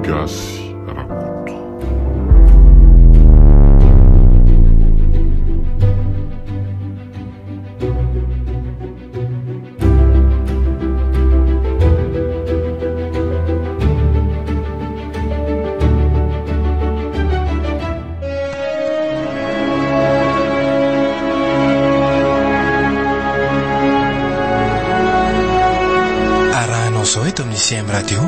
Gasy Rakoto. Arahanao izao eto amin'ny CM Radio.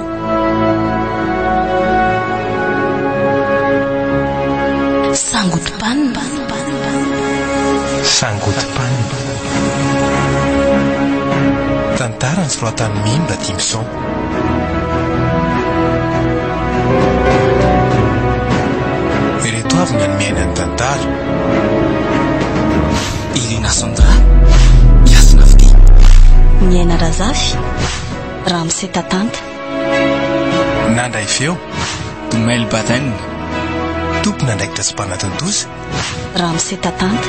Sangodim-panina. Sangodim-panina. Tantara nosoratan'i Mino Radimson. Ireto avy ny an'ny miaina ny tantara. Irina Sandra, Miasina Fitia. Miaina Razafy, Ramose Tatanta. Nandray feo, Domail Baden. Tompon'andraikitra sy mpanatontosa. Ramose Tatanta.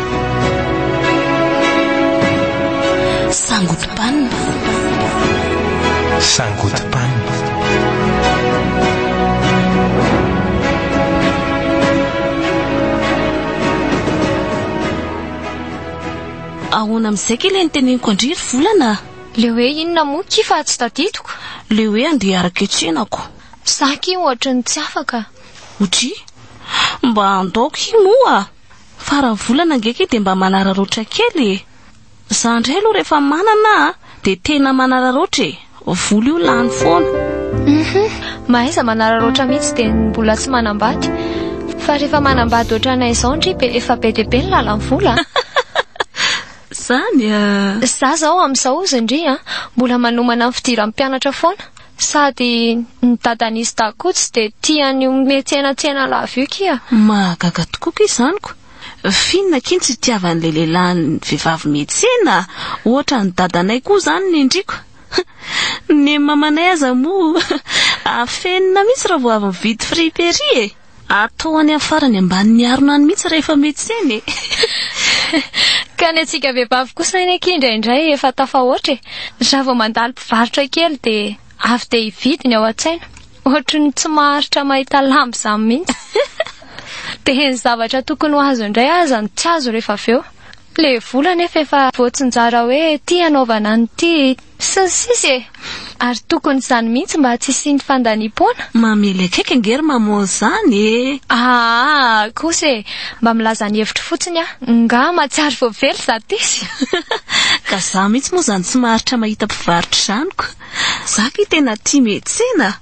Sangodim-panina. Sangodim-panina. Ahoana amin'izay kay ilay niteneniko an-dry ry Volana a? Le hoe inona moa ki fa tsy tadidiko? Le hoe andeha hiaraka hiantsenako. Za ki ohatry ny tsy afaka. Otri, mba andao ki moa! Faran'ny volana ange ki dia mba manararaotra kely e! Za indray aloha rehefa manana a, dia tena manararaotra e! Vola io lany foana. Hum, mahaiza manararaotra mihitsy dia ny mbola tsy manambady. Fa rehefa manambady ohatranay izao ndry be efa be dia be ny lalan'ny vola a! Zany a! Za zao amin'izao hozy ndry a, mbola manomana ny fidiran'ny mpianatra foana. Sady ny dadan'izy dahy koa tsy dia tia an'io miantsenatsena lava io kia. Mahagaga tokoa kia izany ko. F'inona akia no tsy itiavan'ilay lehilahy ny vehivavy miantsena? Ohatra ny dadanay koa izany ny endriko. Ny mamanay aza moa afenina mihitsy raha vao avy mividy friperie e! Atao any amin'ny farany ambanin'ny harona any mihitsy rehefa miantsena e! Ka ny antsika vehivavy kosa anie akia indraindray efa tafahoatra e! Raha vao mandalo mpivarotra kely dia avy dia hividy ny ao an-tsaina. Ohatry ny tsy maharitra mahita lamba izany mihitsy. Dia ny zavatra tokony ho azo indray aza no tsy azo rehefa avy eo. Ilay vola anefa efa voatsinjara hoe ity hanaovana an'ity, Sy ny sisa e! Ary tokony izany mihitsy mba tsy hisian'ny fandaniam-poana. Mamely akaiky ange ry maman zany e! Aa kosa e! Mba milaza ny hevitro fotsiny aho. Nga mahatsiaro voavely za tetsy? Ka za mihitsy moa zany tsy maharitra mahita mpivarotra izany ko! Za ki tena tia miantsena!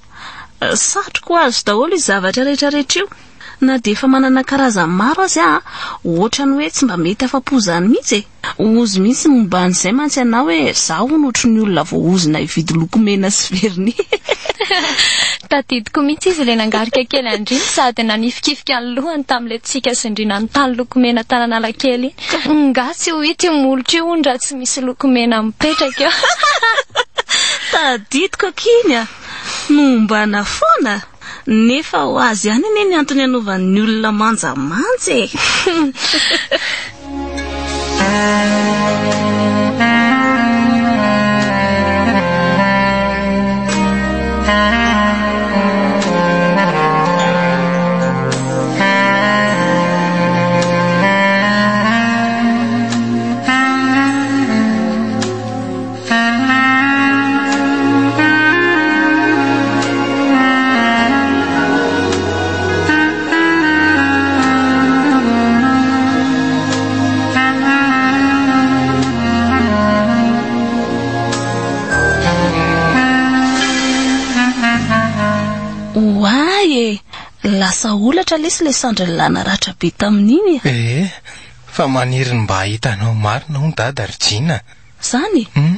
Satriko ho azo daholo io zavatra rehetra rehetra io! Na dia efa manana karazany maro aza aho, ohatrany hoe tsy mba mety afa-po izany mihitsy e! Ozy mihitsy ny momba an'izay mantsy anah hoe za hono ohatry ny olona voaozona hividy lokomena sy vernis. Tadidiko mihitsy izy ilay nangarika kely an-dry iny sady nanifikifika ny lohany tamin'ilay tsika sy ndry nanontany lokomena tany Analakely iny. Nga tsy ho hita io molotra io hono raha tsy misy lokomena mipetraka eo. Tadidiko akia iny a! Nombana foana! Nefa ho azy ihany anie ny antony anaovan'ny olona manjamanja e! Oay e! Lasa holatra lesy ilay sandrin'lah naratra be tamin'iny e! Ee, fa maniry ny mba hahita anao marina hono dada ry Gina. Zany e? Hum.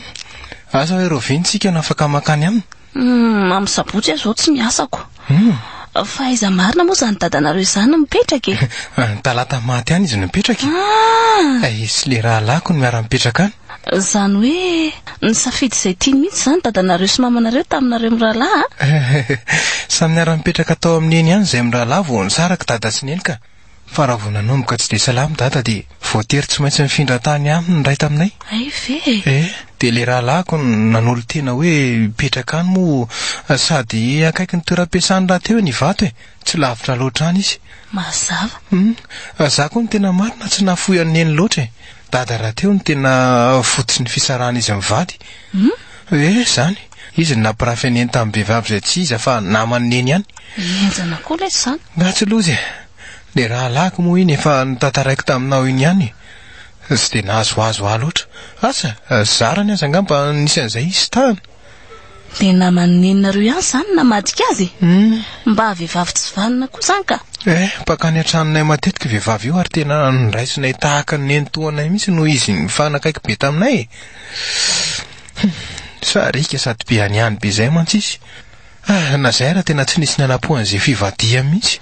Asa hoe rahoviana isika no afaka mankany aminy? Hum, amin'ny sabotsy aho izao tsy miasa ko. Hum. Fa aiza marina moa izany dadanareo izany no mipetraka e? Any Talata maty any izy no mipetraka e. Ah! Izy sy ilay rahalahiko no miara-mipetraka any. Izany hoe nisafidy izay tiany mihitsy izany dadanareo sy mamanareo taminareo mirahalahy a? Samy niara-nipetraka tao amin'ny neny ihany izahay mirahalahy vao nisaraka dada sy neny ka. Fa raha vao nanomboka tsy dia salama dada dia voatery tsy maintsy nifindra tany aminy ny iray taminay. Hay ve e? Eh! Dia ilay rahalahiko no nanolo-tena hoe hipetraka any moa sady akaiky ny toeram-piasany rahateo eny Ivato e. Tsy lavitra loatra any izy. Mazava. Hum, za koa no tena marina tsy nahafoy an'i Neny loatra e. Dada rahateo no tena fototry ny fisarahan'izy mivady. Hum? Eh, izany. Izy no nampirafy an'i Neny tamin'ny vehivavy izay tsy iza fa naman'i Neny ihany. Henjana koa ilay izany. Nga tsy loza e. Ilay rahalahiko moa iny efa notantaraiko taminao iny ihany e. Tsy dia nahazoazo ahy loatra. Asa, zarany aza angamba nisy an'izay izy tany. Dia naman'i neninareo ihany izany no namadika azy e? Mba vehivavy tsy vanona koa izany ka! Eh, mpankany an-tranonay matetika io vehivavy io ary tena noraisinay tahaka ny nenitoanay mihitsy noho izy nifanakaiky be taminay e! Sariaka sady be hanihany be izay mantsy izy. Ah, na izay ara tena tsy nisy nanam-po an'izay fivadihany mihitsy.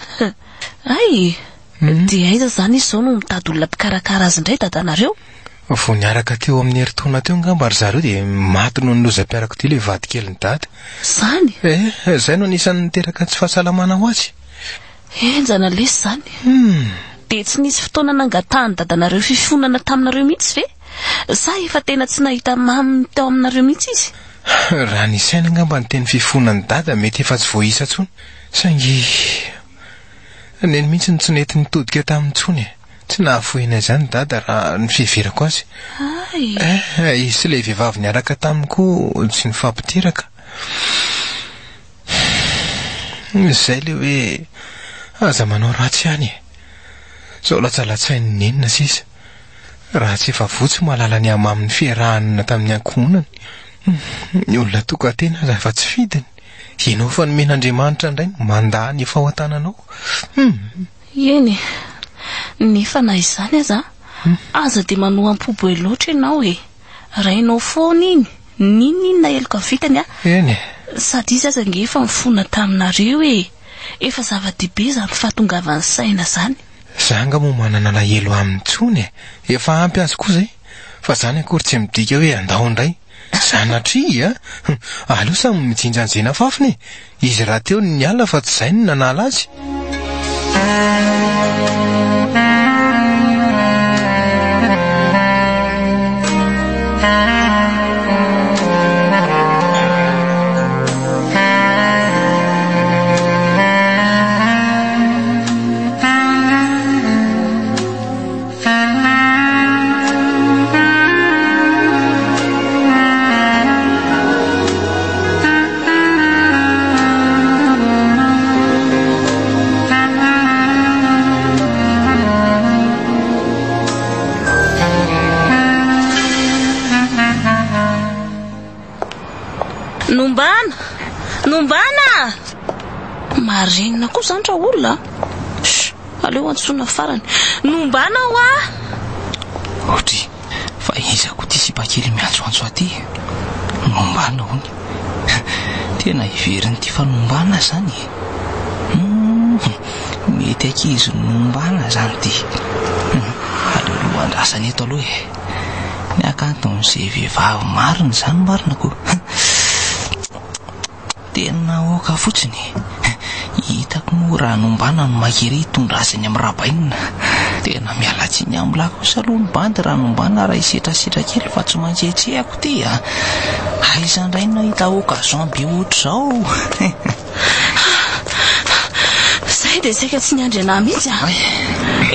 Hay! Dia aiza izany izy izao no mitady olona mpikarakara azy indray dadanareo? Vao niaraka teo amin'ny herintaona teo angamba ry zareo dia maty noho ny lozam-piarakodia ilay vadikelin'i Dada. Izany? Eh, izay no anisan'ny niteraka tsy fahasalamana ho azy. Henjana lesy izany. Dia tsy nisy fotoana nangatahan'i dadanareo fifonana taminareo mihitsy ve? Sa efa tena tsy nahita mamy teo aminareo mihitsy izy? Raha nisaina angamba ny teny fifonan'i Dada mety efa tsy voaisa intsony. Saingy Neny mihitsy no tsy nety nitodika taminy intsony e. Tsy nahafoy anay izany Dada raha ny fiheverako azy. Hay! Eh, izy sy ilay vehivavy niaraka taminy koa tsy nifampiteraka. Izay ilay hoe aza manao ratsy ihany e. Izao latsalatsain'i Nenina sisa. Raha tsy efa voa tsy mahalala ny hamamin'ny fiarahana tamin'ny ankohonany. Ny olona tokan-tena aza efa tsy fidiny. Ianao efa nomen'Andriamanitra indray no mandà ny efa ao an-tananao. Hum. Eny e. Nefa na izany aza, aza dia manoham-po be loatra ianao e. Rainao foana iny, n'inon'inona heloka vitany a. Eny e. Sady izy aza ange efa nifona taminareo e. Efa zava-dehibe izany fahatongavan'ny saina izany. Za nga moa manana alahelo aminy intsony e. Efa ampy azy koa izay. Fa izany akory tsy midika hoe andao indray. Sanatria a! Aleo samy mijinja an'izay nafafiny e! Izy rahateo no niala fa tsy izay no nanala azy. Nombana! Nombana! Marenina koa izany raolona a! Aleo antsoina farany. Nombana hoa! Audrey, fa iza koa ity sipa kely miantsoantso aty e? Nombana hono. Tena heverin'ity fa nombana izany e? Hum, mety ankizy nombana izany ity. Hum, aleo aloha andrasana eto aloha e. Ny hakanton'izay vehivavy marina izany marina ko. Tena aoka fotsiny e! Hitako moa raha nombana no maika ery hitondra azy any amin'ny rabainina. Tena miala tsiny amin'lah kosa aloha ny bandy raha nombana raha hisetrasetra kely fa tsy maintsy hetsehako ity a! Aiza indray no hahita occasion be ohatr'izao? Zay dia saika tsy niandry anah mihitsy a!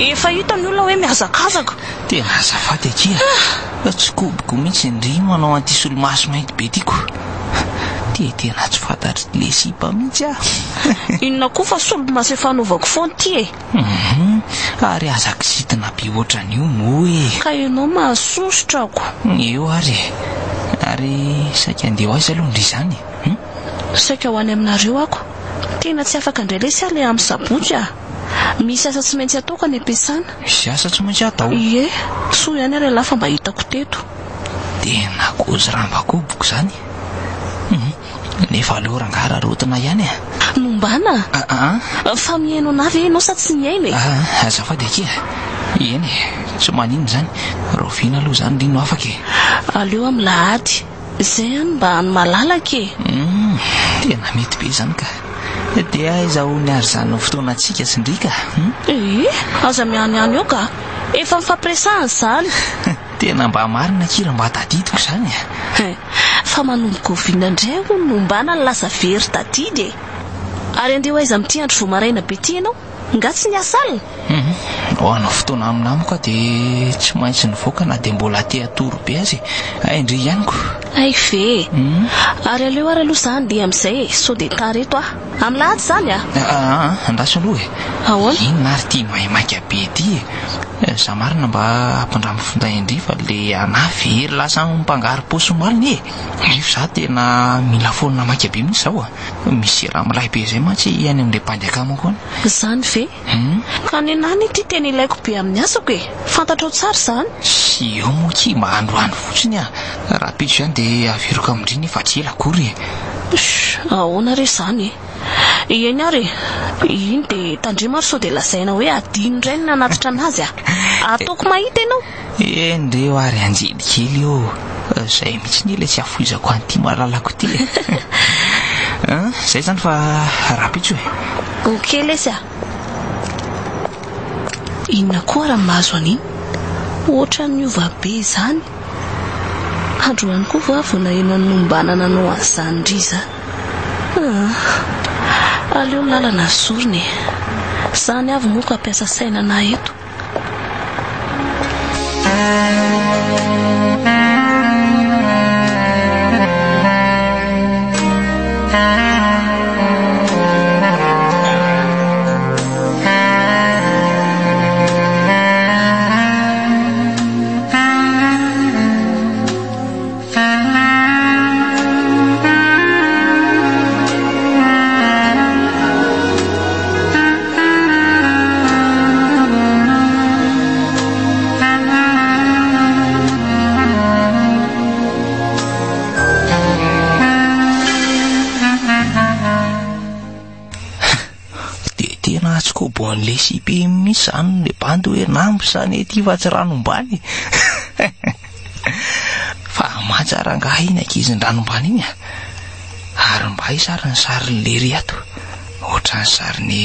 Efa hita ny olona hoe mihazakazaka. Tena azafady akia. Tsy koboko mihitsy ndry manao an'ity solomaso mainty be ty ko. Dia tena tsy fantatr'i le sipa mihitsy aho. Inona koa fa solomaso efa anaovako foana ity e. Hum, ary aza kizitina be ohatran'io moa e. Ka ianao mahasosotra ko. Eo ary e. Ary saika andeha ho aiza aloha ndry izany e? Hum? Saika ho any aminareo ako. Tena tsy afaka indray lesy aho le amin'ny sabotsy a. Misy asa tsy maintsy ataoko any am-piasana. Misy asa tsy maintsy atao? Ie, soa ihany ary ialahy fa mba hitako teto. Tena kozy rambakoboko izany. Hum, nefa aleo rangahy raraotina ihany e. Nombana? Aa. Fa mihaino anah ve ianao sa tsy mihaino e? Aa, azafady akia. Eny e, tsy maninona izany. Rahoviana aloha izany ry no afaka e? Aleo amin'ny lahady. Izay any mba any malalaka e! Humm, tena mety be izany ka. Dia aiza hono ary izany fotoanantsika sy ndry ka? Hum? Ee, aza mihanihany eo ka. Efa nifampiresahana izany. Tena mba marina akia raha mba tadidiko izany e. Hein, fa manomboka oviana indray hono no ombana ny lasa very tadidy e? Ary andeha ho aiza amin'ity andro vao maraina be ity ianao? Nga tsy niasa alina? Hum, hanao fotoana amin'ny namako aho dia tsy maintsy nivoaka na dia mbola te hatory be aza e. Hay ndry ihany ko. Hay ve e. Ary aleo ary aloha za handeha amin'izay e, sao dia tara eto aho. Amin'ny lahady izany a! Aa, andraso aloha e. Ahoana? Inona ary ity maimaika be ity e? Za marina mba ampindramo finday ndry fa le anah very lasa mpangaro-paosy omaly anie e. Nefa za tena mila phone maika be mihitsy zao a. Misy raha milay be zay mantsy any amin'ilay bandy akamako any. Izany ve? Ka nenah anie ity tena ilaiko be amin'ny asako e! Fantatrao tsara izany. Tsy eo moa akia mba androany fotsiny a! Rahampitso ihany dia averiko amin-dry nefa tsy ela akory e! Sh! Ahoana re izany e? Eny ary e! Iny dia tandremo ary sao dia lazaina hoe adino indray ny nanatitra anazy a! Ataoko mahita ianao! Eny re eo ary anjely kely ô! Izay mihitsy anie ilay tsy hafoizako an'ity malalako ity e! An, izay izany fa rahampitso e! Ok lesy a! Inona koa ary ny mahazo an'iny? Ohatran'ny niova be izany! Androany koa va vao naheno an'i Nombana nanao an'izany ndry izany? Aa! Aleo ny lalana zorina e! Izany avy moa ka hampiasa saina anà eto. Dia tena tsy kobon'ilay sipa iny mihitsy izany ilay bandy hoe nambo izany ety fa tsy ranombany. Fa manja rangahy iny ankizin-dranombany iny a. Ary mba aiza ary ny sarin'i lery ato? Ohatran'ny sarin'i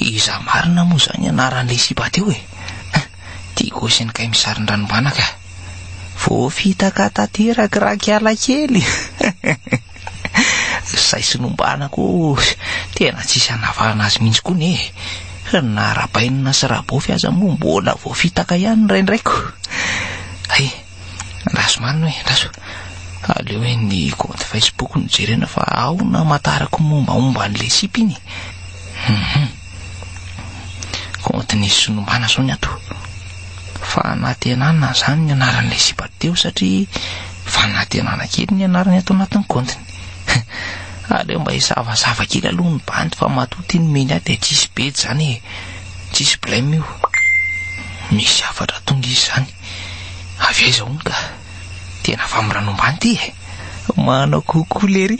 iza marina moa izany anaran'ilay sipa teo e? Tiako sy ny kay misarin-dranombana ka. Voafitaka tanteraka rakiala kely. Izay sy nombana koa tena tsisy hanavahana azy mihitsy koa ne. Na Rabainina sy Rabofy aza moa mbola voafitaka ihany indraindray ko. Hay, andraso marina hoe, andraso. Aleo hoe ny compte Facebook no jerena fa ao no hamantarako mombamomba an'ilay sipa iny. Mhm. Compte nisy sy nombana zao ny ato. Fanantenana izany ny anaran'ilay sipa teo satria fanantenana kely ny anarany ato anatin'ny kaontiny. Aleo mba hisavasava kely aloha ny bandy fa matoa ity nomeny ahy dia tsisy bedy izany e. Tsisy blème io. Misy hafatra tonga izy izany. Avy aiza hono ka? Tena famoranom-bany ity e. Manao coucou lery.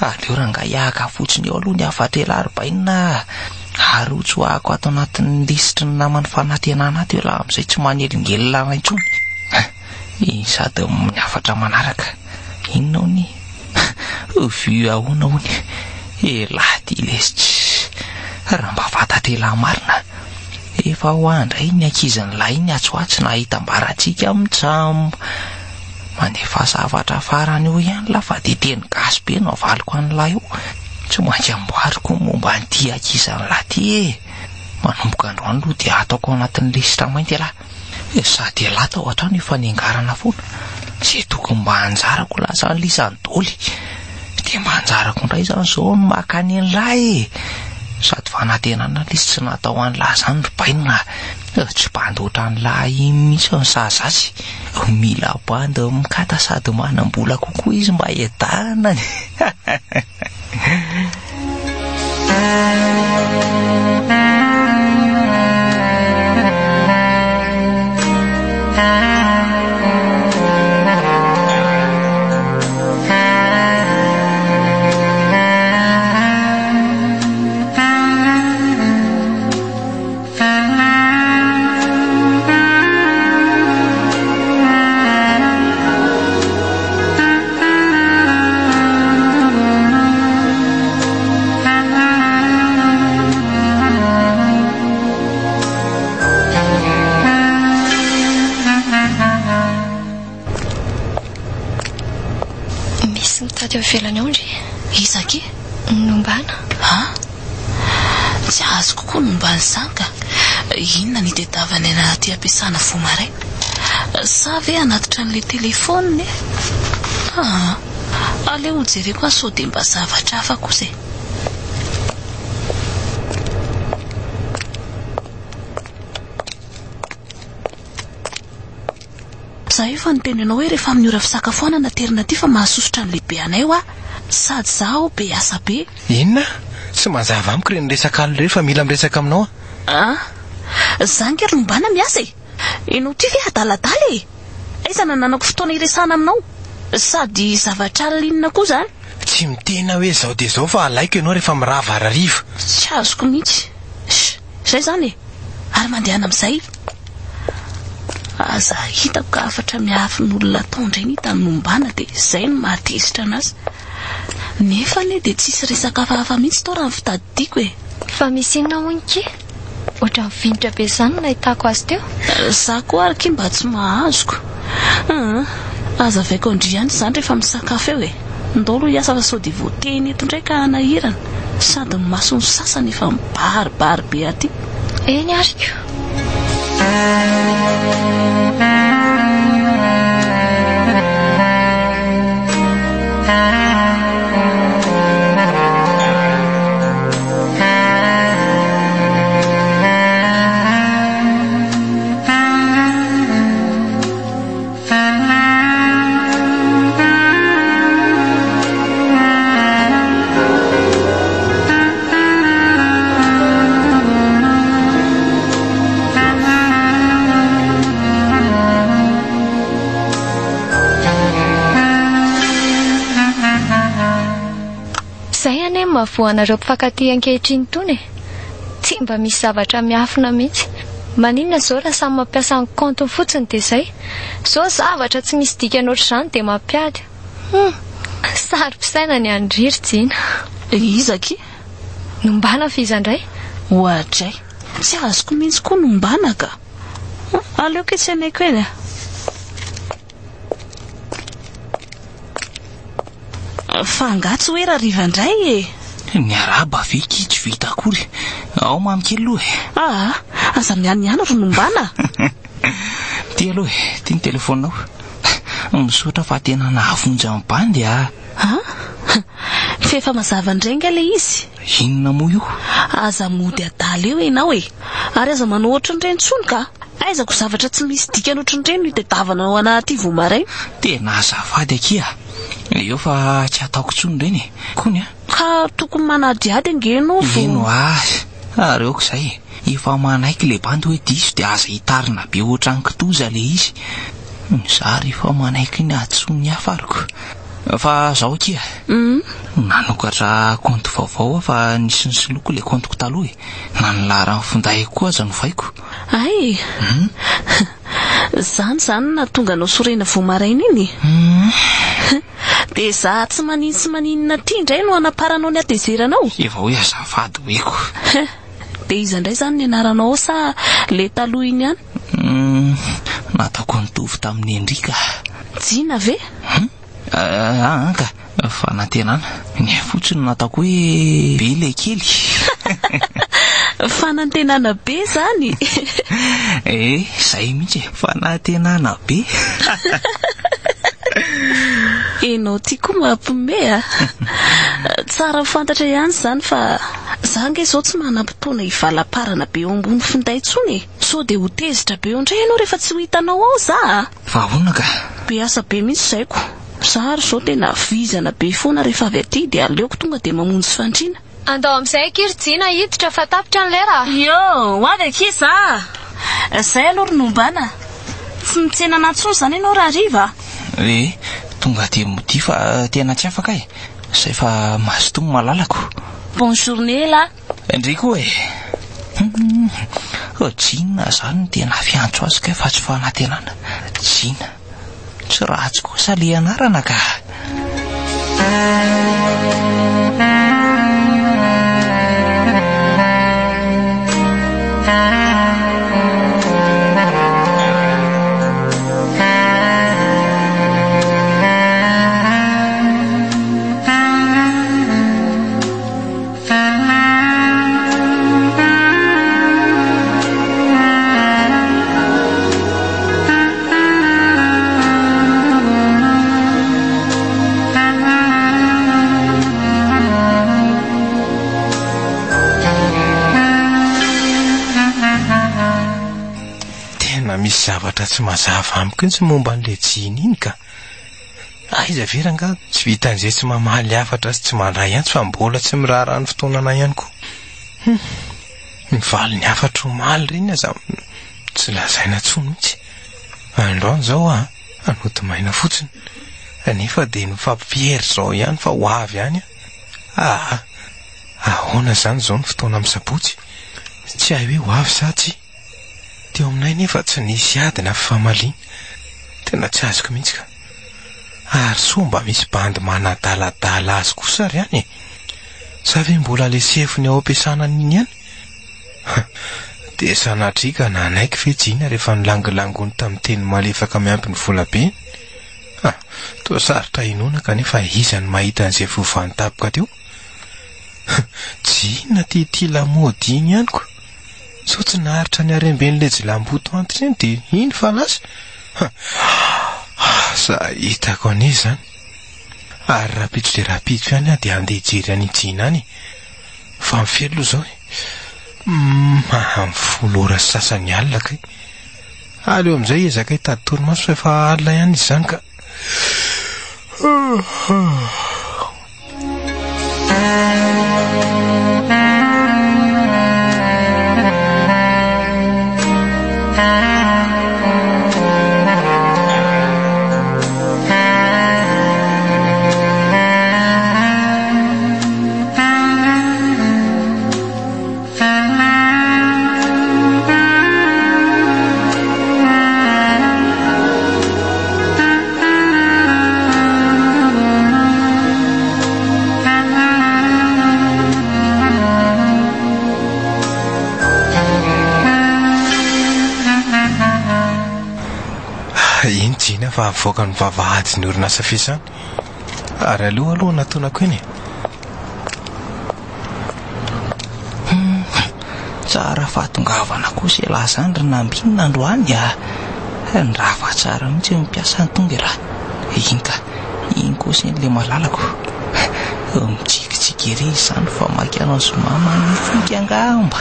Aleo rangahy haka fotsiny eo aloha ny hafatr'elah ry bainina a. Ary ho tsoahako ato anatin'ny lisitry ny naman'ny fanantenana ato ialahy amin'izay tsy manelingelina anay intsony. Iny sady ny hafatra manaraka. Inona hono i? Vue ahoana hono? Elah ty lesy tsy. Raha mba fantatr'elah marina. Efa ho ahy indray ny ankizin'lahy iny atsy ho atsy nahita ambarantsika mitsam. Mandefa zavatra farany eo ihany lah fa dia teny gasy be no avaliko an'lah io. Tsy maintsy amboariko ny momba an'ity ankizan'lah ty e. Manomboka androany aloha dia ataoko ao anatin'ny lisitra mainty ialahy. Sady ialahy tao an-trano efa niangarana foana. Izay tokony mba anjarako lasa an'lisany doly. Dia mba anjarako indray izany izao ny maka an'ialahy e. Sady fanantenana lesy tsy natao an'lah izany ry bainina a. Tsy bandy ohatran'lah iny mihitsy ny sahaza azy. Mila bandy mikata sady manam-bola kokoa izy mba hiadanany. Tato ivelany ao ndry. Iza akia? Nombana. Ah? Tsy azoko koa ny momba an'izany ka. Inona no itadiavany anà aty am-piasana vao maraina? Sa ve hanatitra an'ilay telefaonina e? Aa! Aleo hojereko any sao dia mba zavatra hafa kosa e. Za efa niteny anao hoe rehefa amin'ny ora fisakafoanana aterina aty fa mahasosotra ny lehibe anay hoa. Sady za ao be asa be. Inona? Tsy mazava amiko ireny resaka alina ireny fa mila miresaka aminao aho. Ah! Za ange ry Lombana miasa e! Ianao ity ve adaladala e! Aiza nananako fotoana hiresahana aminao? Sady zavatra alina inona koa izany? Tsy miteny aho hoe izao dia izao fa alaiko ianao rehefa mirava harariva. Tsy azoko mihitsy. Sh! Izay izany e! Ary mandehana amin'izay. Aza hitako ka hafatra miafin'olona atao indray ny hitan'i Nombana dia izay no mahatezitra anazy. Nefa anie dia tsisy resaka hafahafa mihitsy tao raha ny fitadidiako e! Fa misy inona hono ki? Ohatran'ny vinitra be izany no nahitako azy teo. Za koa ary ki mba tsy mahazoko. Hum, aza avaiko an-dry ihany izany rehefa misakafo eo e! Ndao aloha hiasa fa sao dia voatehiny eto indray ka hanahirana. Sady ny mason'ny sasany efa mibaribary be aty. Eny ary ko. Izay anie no mahavoa anareo mpifankatia ankehitriny itony e! Tsy mba misy zavatra miafina mihitsy. Maninona izao raha samy mampiasa ny compte-ny fotsiny dia izay? Izao zavatra tsy misy dikany ohatr'izany dia mampiady. Hum! Saro-pisaina ny an-dry ry Jina. Iza akia? Nombana fa iza indray? Oadray! Tsy azoko mihitsy koa nombana ka! Aleoko etsy anaiko eny a! Fa angaha tsy hoe rariva indray e? Miarahaba ve ki tsy vita akory. Ao mamy kely aloha e. Aa, aza mianiana ry Nombana a! Ty aloha e, ty ny telefaoninao. Misaotra fa tena nahavonjy an'i bandy a! An? F'efa mazava indray angaha ilay izy? Inona moa io? Aza mody adala eo ianao e! Ary aza manao ohatran'ireny intsony ka! Aiza ko zavatra tsy misy dikany ohatran'ireny no itadiavanao anah aty vao maraina? Tena azafady akia! Eo fa tsy ataoko intsony ireny e! Kony a! Ka tokony manadihady ange ianao vao. Eny hoa! Ary aoka izay e! Efa manaiky ilay bandy hoe diso dia aza hitarina be ohatran'ny kitoza ilay izy. Izaho rehefa manaiky ny hadisoan'ny hafa ary ko. Fa zao akia, nanokatra kaonty vaovao aho fa nisy nisoloiko ilay kaontiko taloha e. Na ny laharan'ny findaiko koa aza novaiko. Hay! Zany izany no nahatonga anao sorena vao maraina iny? Dia za tsy manino tsy maninona aty indray no hanaparanao ny hatezeranao? Efa hoe azafady hoeko. Dia iza indray izany ny anaranao ao sa ilay taloha iny ihany? Nataoko nitovy tamin'i Endrika. Jina ve? Hum? Aa ka, fanantenana. Ny ahy fotsiny no nataoko hoe be ilay kely. Fanantenana be izany? Eh, izay mihitsy e, fanantenana be. Enao ty koa mampime a! Tsara ho fantatra ihany izany fa za ange izao tsy manam-potoana hivalaparana be eo ambony finday intsony e! Sao dia ho tezitra be eo indray ianao rehefa tsy ho hitanao ao za a! Fa ahoana ka? Be asa be mihitsy izay ko! Za ary izao tena vizana be foana rehefa avy aty dia aleoko tonga dia mamonjy fandriana. Andao amin'izay akia ry Jina hiditra fa tapitra ny lera a! Io! Ho avy akia za! Zay aloha ry Nombana. Tsy mitsena anah intsony izany ianao rahariva a! Eh, tonga dia modia fa tena tsy afaka e! Zay fa mazotoa ny malalako. Bonne journée elah! Ndry koa e! Hum, Jina zany no tena fiantso azy kay fa tsy fanantenana. Jina. Tsy ratsy kosa le anarana ka. zavatra tsy mazava amiko iny tsy momba an'ilay Jina iny ka. Aiza ve rangaha tsy vitan'izay tsy mamaly hafatra sy tsy mandray antso fa mbola tsy miraharaha ny fotoanana ihany koa. Hum, ny valin'ny hafatro omaly ireny aza tsy lazaina intsony mihitsy. Androany izao aho hanody maina fotsiny. Nefa dia nifampiery izao ihany fa ho avy ihany aho. Aa, ahoana izany izao ny fotoana amin'ny sabotsy? Tsy hay hoe ho avy sa tsia. Teo aminay nefa tsy nisy ady na fifamaliana. Tena tsy azoko mihitsy ka. Ary soa mba misy bandy manadaladala azy kosa ary any e! Sa ve mbola le sefony ao am-piasana iny ihany? Dia sanatria ka nanaiky ve Jina rehefa nilangolangoiny tamin'ny teny malefaka miampy ny volabe? Ha! Toa sarotra inoana kanefa iza no mahita an'izay fiovany tampoka teo? Jina tiatia lamaody iny ihany ko! Sao tsy naharitra ny haremben'ilay jilamboto antitra iny dia iny fa lasa? Asa hitako anie izany. Ary rahampitso dia rahampitso ihany aho dia handeha hijery an'i Jina any e. Fa amin'ny firy aloha izao e? Amin'ny folo ora sy sasany alina kay. Aleo amin'izay hiezaka hitady torimaso fa efa alina ihany izy izany ka. Iny Jina fa avoaka ny vavahady ny orinasa fiasana. Ary aleo aloha natonako eny e. Tsara fahatongavana kosa ialahy izany ry Nambinina androany a! Nirava tsara mihitsy ny mpiasa ny tonga ialahy. Iny ka, iny kosa iny ilay malalako. Mitsikitsiky ery izy izany fa maika hanao zoma magnifique angamba.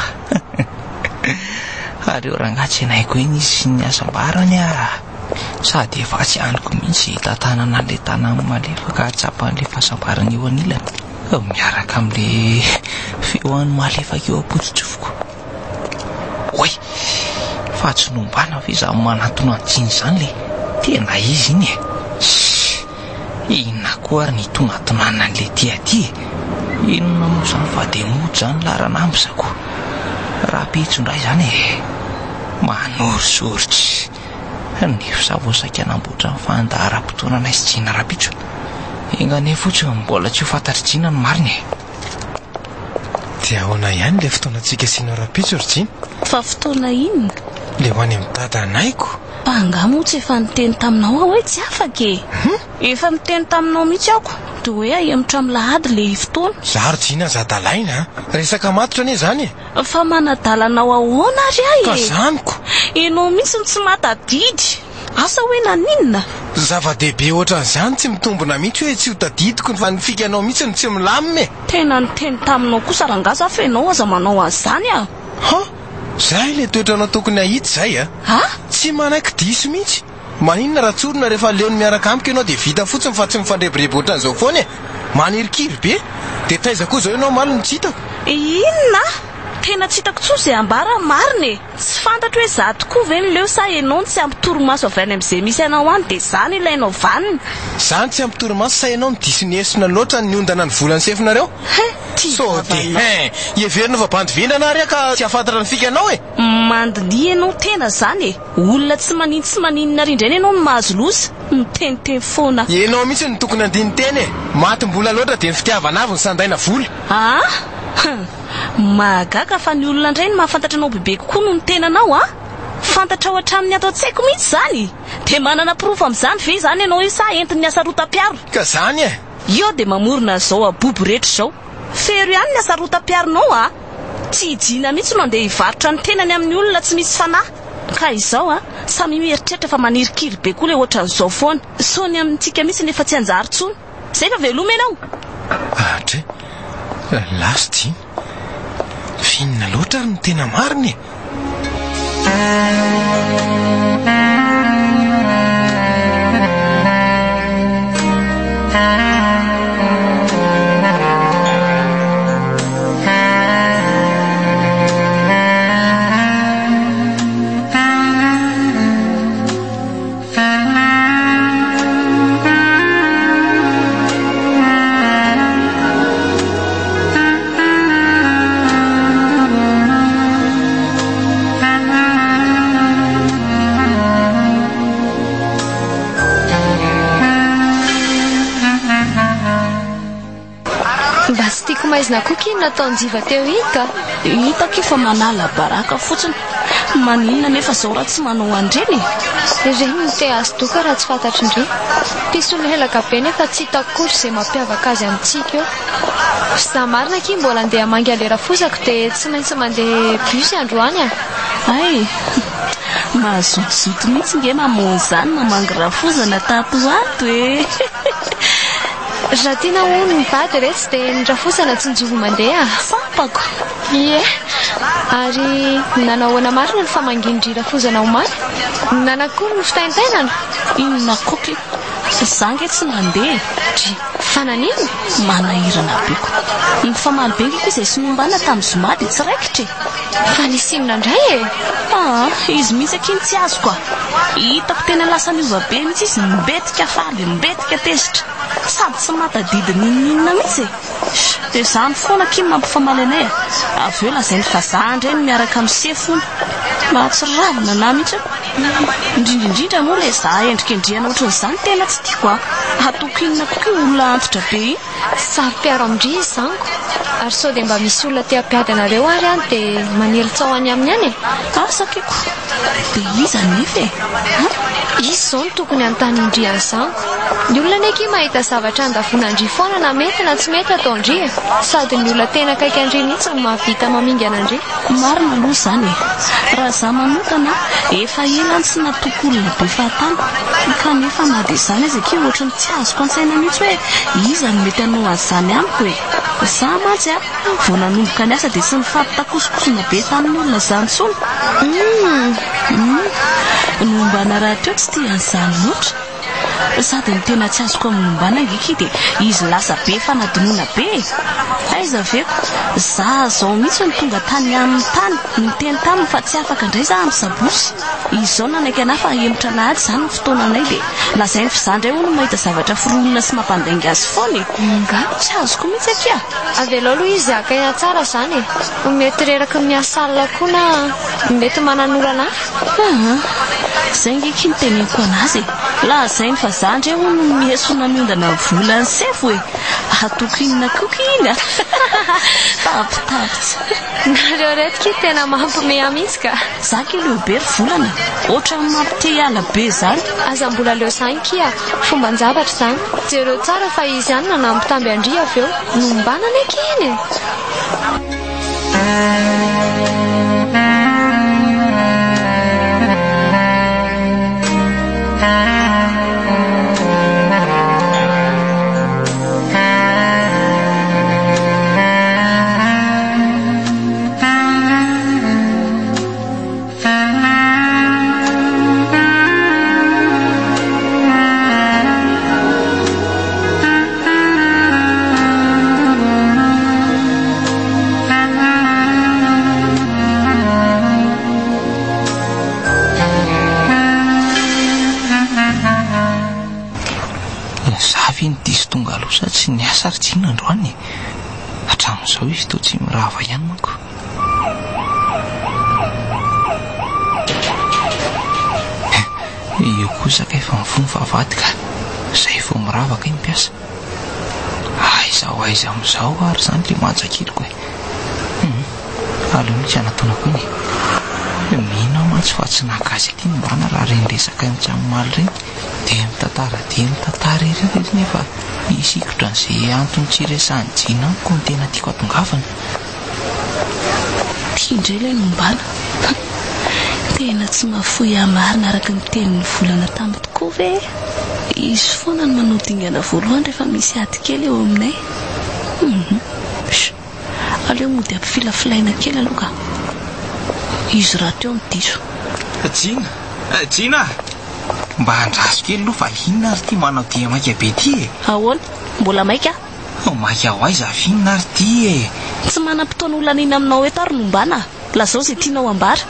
Aleo rangahy tsenaiko eny izy sy ny hasambarany a! Sady efa tsy aniko mihitsy izay hitantanana an'ilay tanàna malefaka hahatsapa an'ilay fahasambarana eo anilany. Miaraka amin'ilay feo any malefaka eo am-pototsofiko. Oay! Fa tsy nombana ve izany manantona an'i Jiny izany le? Tena izy iny e! Ssss! Inona koa ary ny hitonatonana an'ilay tia aty e? Inona moa izany fa dia mody izany laharan'ambizako. Rahampitso indray izany e! Manorisoritry. Nefa izaho vao saika namboatra ny fandaharam-potoananay sy Jina rahampitso. Enga anie fotsiny mbola tsy ho fantatr'i Jina ny marina e! Dia ahoana ihany ilay fotoanantsika sy ianao rahampitso ry Jina? Fa fotoana inona? Ilay ho any amin'ny dadanay ko! Fa angaha moa tsy efa niteny taminao aho hoe tsy afaka e? Hum? Efa niteny taminao mihitsy aho ko! Dia hoe ahemotra amin'ny lahady ilay fotoana. Za ry Jina aza adalaina a! Resaka matotra anie izany e! Fa manadala anao ahoana ary aho e? Ka zany ko! Ianao mihitsy no tsy mahatadidy. Asa hoe naninona? Zava-dehibe ohatran'izany tsy mitombina mihitsy hoe tsy ho tadidiko fa ny fikanao mihitsy no tsy milamina e! Tena niteny taminao kosa rangahy za fa ianao aza manao an'izany a! Ha! Zay ilay toetranao tokony hahitsy zay a! Ha? Tsy manaiky diso mihitsy! Maninona raha tsorina rehefa leon'ny miaraka amiko ianao dia vita fotsiny fa tsy mifandrebireby ohatran'izao foana e! Manirikiry be! Dia taiza koa izao ianao omaly no tsy hitako? Inona? Tena tsy hitako intsony izay ambara marina e! Tsy fantatro hoe izaho tokoa ve no leo sa ianao no tsy ampy torimaso avy any amin'izay misy anao any dia izaho no ilainao vanona? Izaho no tsy ampy torimaso sa ianao no diso niesona loatra niondana ny volan'ny sefonareo? He! Tia Sao dia vavanao. hein! Heverina fa bandy vendrana ary aho ka tsy hahafantatra ny fikanao e! Mandiniha ianao tena izany e! Olona tsy manin tsy maninona ary indrainy ianao no mahazo loza, miteniteny foana. Ianao mihitsy no tokony handini-tena e! Matim-bola loatra dia ny fitiavana avy no sandaina vola. Aa! Hum! Mahagaga fa ny olona indray no mahafantatra anao bebe kokoa noho ny tenanao an! Fantatrao hatramin'ny ato an-tsaiko mihitsy izany! Dia manana porofo amin'izany ve izany ianao io sa entin'ny hasarotam-piaro? Ka izany e! Io dia mamorona an'izao abobo rehetra izao. Fero ihany ny hasarotam-piaronao a! Tsy i Jina mihitsy no handeha hivarotra ny tenany amin'ny olona tsy misy fanahy. Ka izao a, samia mieritreritra fa manirikiry be koa ilay ohatran'izao foana. Sao ny amintsika mihitsy no efa tsy hanjary intsony. Izay fa veloma ianao! Adre, lasa Jina. F'inona loatra ary no tena marina e? Hitako maizina koa ky ny nataon'i Njiva teo iny ka. Hitako io fa manala baraka fotsiny. Maninona anefa izao raha tsy manao an'ireny e? Ireny no te hahazo doka raha tsy fantatry ndry. Mpisolo helaka be nefa tsy hitako akory izay mampiavaka azy amintsika eo. Za marina akia mbola andeha hamangy an'le rafozako dia tsy maintsy mandeha bus androany a! Hay! Mahazotozoto mihitsy nge mamono izany mamangy rafozana tato ho ato e! Raha tiana hono ny vady re tsy dia ny rafozana tsinjovy mandeha a! Tsapako! Ie! Ary nanao ahoana marina ny famangian-dry rafozana omaly? Nanakory ny fitaintainana? Inona koa kay? Za nge tsy nandeha e! Dry! Fa naninona? Manahirana be ko! Nifamaly be nge ko izay sy Nombana tamin'ny zoma dia tsy raikitra e! Fa nisy inona indray e? Aa! Izy mihitsy akia no tsy azoko a! Hitako tena lasa niova be mihitsy izy, mbetika faly, mbetika tezitra, sady tsy mahatadidy n'inon'inona mihitsy e! Dia izany foana akia no mampifamaly anay e! Avy eo lazainy fa za indray no miaraka amin'ny sefo hono. Mahatsiravina anah mihitsy io. Indrindra indrindra moa ilay za endrikendrehana ohatran'izany tena tsy tiako a! Ataoko inona koa io olona antitra be io? Saro-piaro amin-dry izy izany ko! Ary sao dia mba misy olona te hampiady anareo ary any dia manely tsaho any aminy any e! Asa akiko! Dia iza anefa e? An? Izy izao no tokony hanontany an-dry an'izany ko! Ny olona anie akia mahita zavatra handavoana an-dry foana na mety na tsy mety ataon-dry e! Sady ny olona tena akaiky an-dry mihitsy no mahavita mamingana an-dry. Marina aloha izany e! Raha izaho manokana, efa ela aho no tsy natoky olona be fahatany. Kanefa na dia izany aza akia ohatry ny tsy azoko an-tsaina mihitsy hoe iza no mety hanao an'izany amiko e! Izaho mantsy a, vao nanomboka niasa dia tsy nifampitakosokosona be tamin'ny olona izany intsony. Hum! Ny ombana rahateo tsy tia an'izany loatra. Sady ny tena tsy azoko amin'ny ombana ange ki dia izy lasa be fanadinoana be e! Aiza ve ko! Za zao mihitsy no tonga tany aminy tany niteny taminy fa tsy afaka indray za amin'ny sabotsy. Izy zao nanaiky anah fa hahemotra alahady izany ny fotoananay dia lazainy fa za indray hono mahita zavatra foronina sy mampandainga azy foana e! Nga? Tsy azoko mihitsy akia! Avelao aloha izy haka aina tsara izany e! Mety reraky ny miasa alina koa na mety manan'olana hafa. Aa! Zay nge ki no teneniko anazy e! Lazainy fa za ndre hono no miesona miondana volan'i sefo e! Ataoko inona koa ki iny a! Tabitavitra. Nareo reto ki tena mampime ahy mihitsy ka! Za ki leo be ry volana e! Ohatran'ny mampite hiala be zany. Aza mbola leo zany ki a! Fomban-javatra izany. Jereo tsara fa izy ihany nanambitamby an-dry avy eo. Nombanana akia iny e! Za ve no diso tonga aloha sa tsy niasa ry Jina androany e? Hatramin'izao izy toa tsy mirava ihany manko. Io kosa kay fa mifoha ny vavahady ka. Zay vao mirava kay ny mpiasa. Aiza ho aiza amin'izao ary izany ilay manja keliko e. Hum, aleo mihitsy hanatonako iny e. Mino aho mantsy fa tsy naka azy aty ny mbana raha ireny resaka mitsamomaly ireny. Dia mitantara dia mitantara ery izy nefa hisikotra an'izay antony tsy iresahan'i Jina amiko no tena tiako hatongavana. Ity indray ilay nombana. Tena tsy mahafoy ahy marina araka ny tenin'i Volana tamiko tokoa ve e? Izy foana no manao dingana voalohany rehefa misy ady kely eo aminay. Hum. Aleo mody ampifilafilaina kely aloha ka. Izy rahateo no diso. Jina! Jina! Mba andraso kely aloha fa inona ary ity manao dia maika be ity e? Ahoana? Mbola maika? Maika ho aiza avy inona ary ity e? Tsy manam-potoana holaniana aminao eto ary Nombana a! Lazao izay tianao ambara.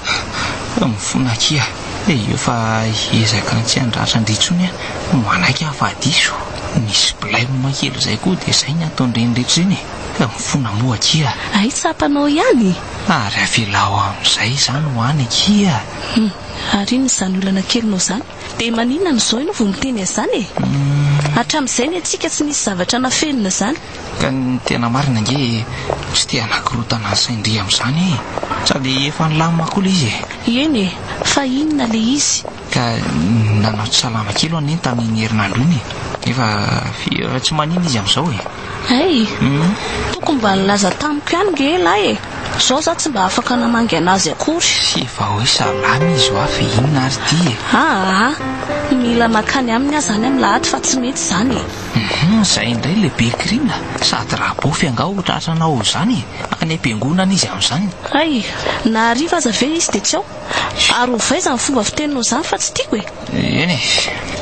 Mifona akia e! Eo fa hiezaka ny tsy handratra an-dry intsony aho. Manaiky aho fa diso. Nisy blème kely izay koa dia izay ny ataon'ireny rehetra ireny e! Mifona moa akia. Hay tsapanao ihany e! Ary avelao amin'izay izany ho any akia. Hum. Ary inona izany olana kelinao izany? Dia maninona no izao ianao vao miteny an'izany e? Hatramin'izay ny antsika tsy nisy zavatra nafenina izany. Ka ny tena marina ange tsy te hanakorontana ny sain-dry amin'izany e! Sady efa nilamina koa ilay izy e! Eny e! Fa inona ilay izy? Ka nanao tsy salama kely ho'a neny tamin'iny herinandro iny e! Nefa tsy maninona izy amin'izao e! Hay! Tokony mba nilaza tamiko ihany nge elah e! Zao za tsy mba afaka namangy anazy akory. Tsy efa hoe salama izy hoa fa inona ary ity e? Aa! Mila makany aminy aho zany amin'ny lahady fa tsy mety izany e! Hum, zay indray le be kirina, sady rabofy angaha ho tratranao izany e! Any am-piangonana izy amin'izany. Hay! Na hariva aza ve izy dia tsy ao? Ary ovay izany fomba fiteninao izany fa tsy tiako e! Eny e!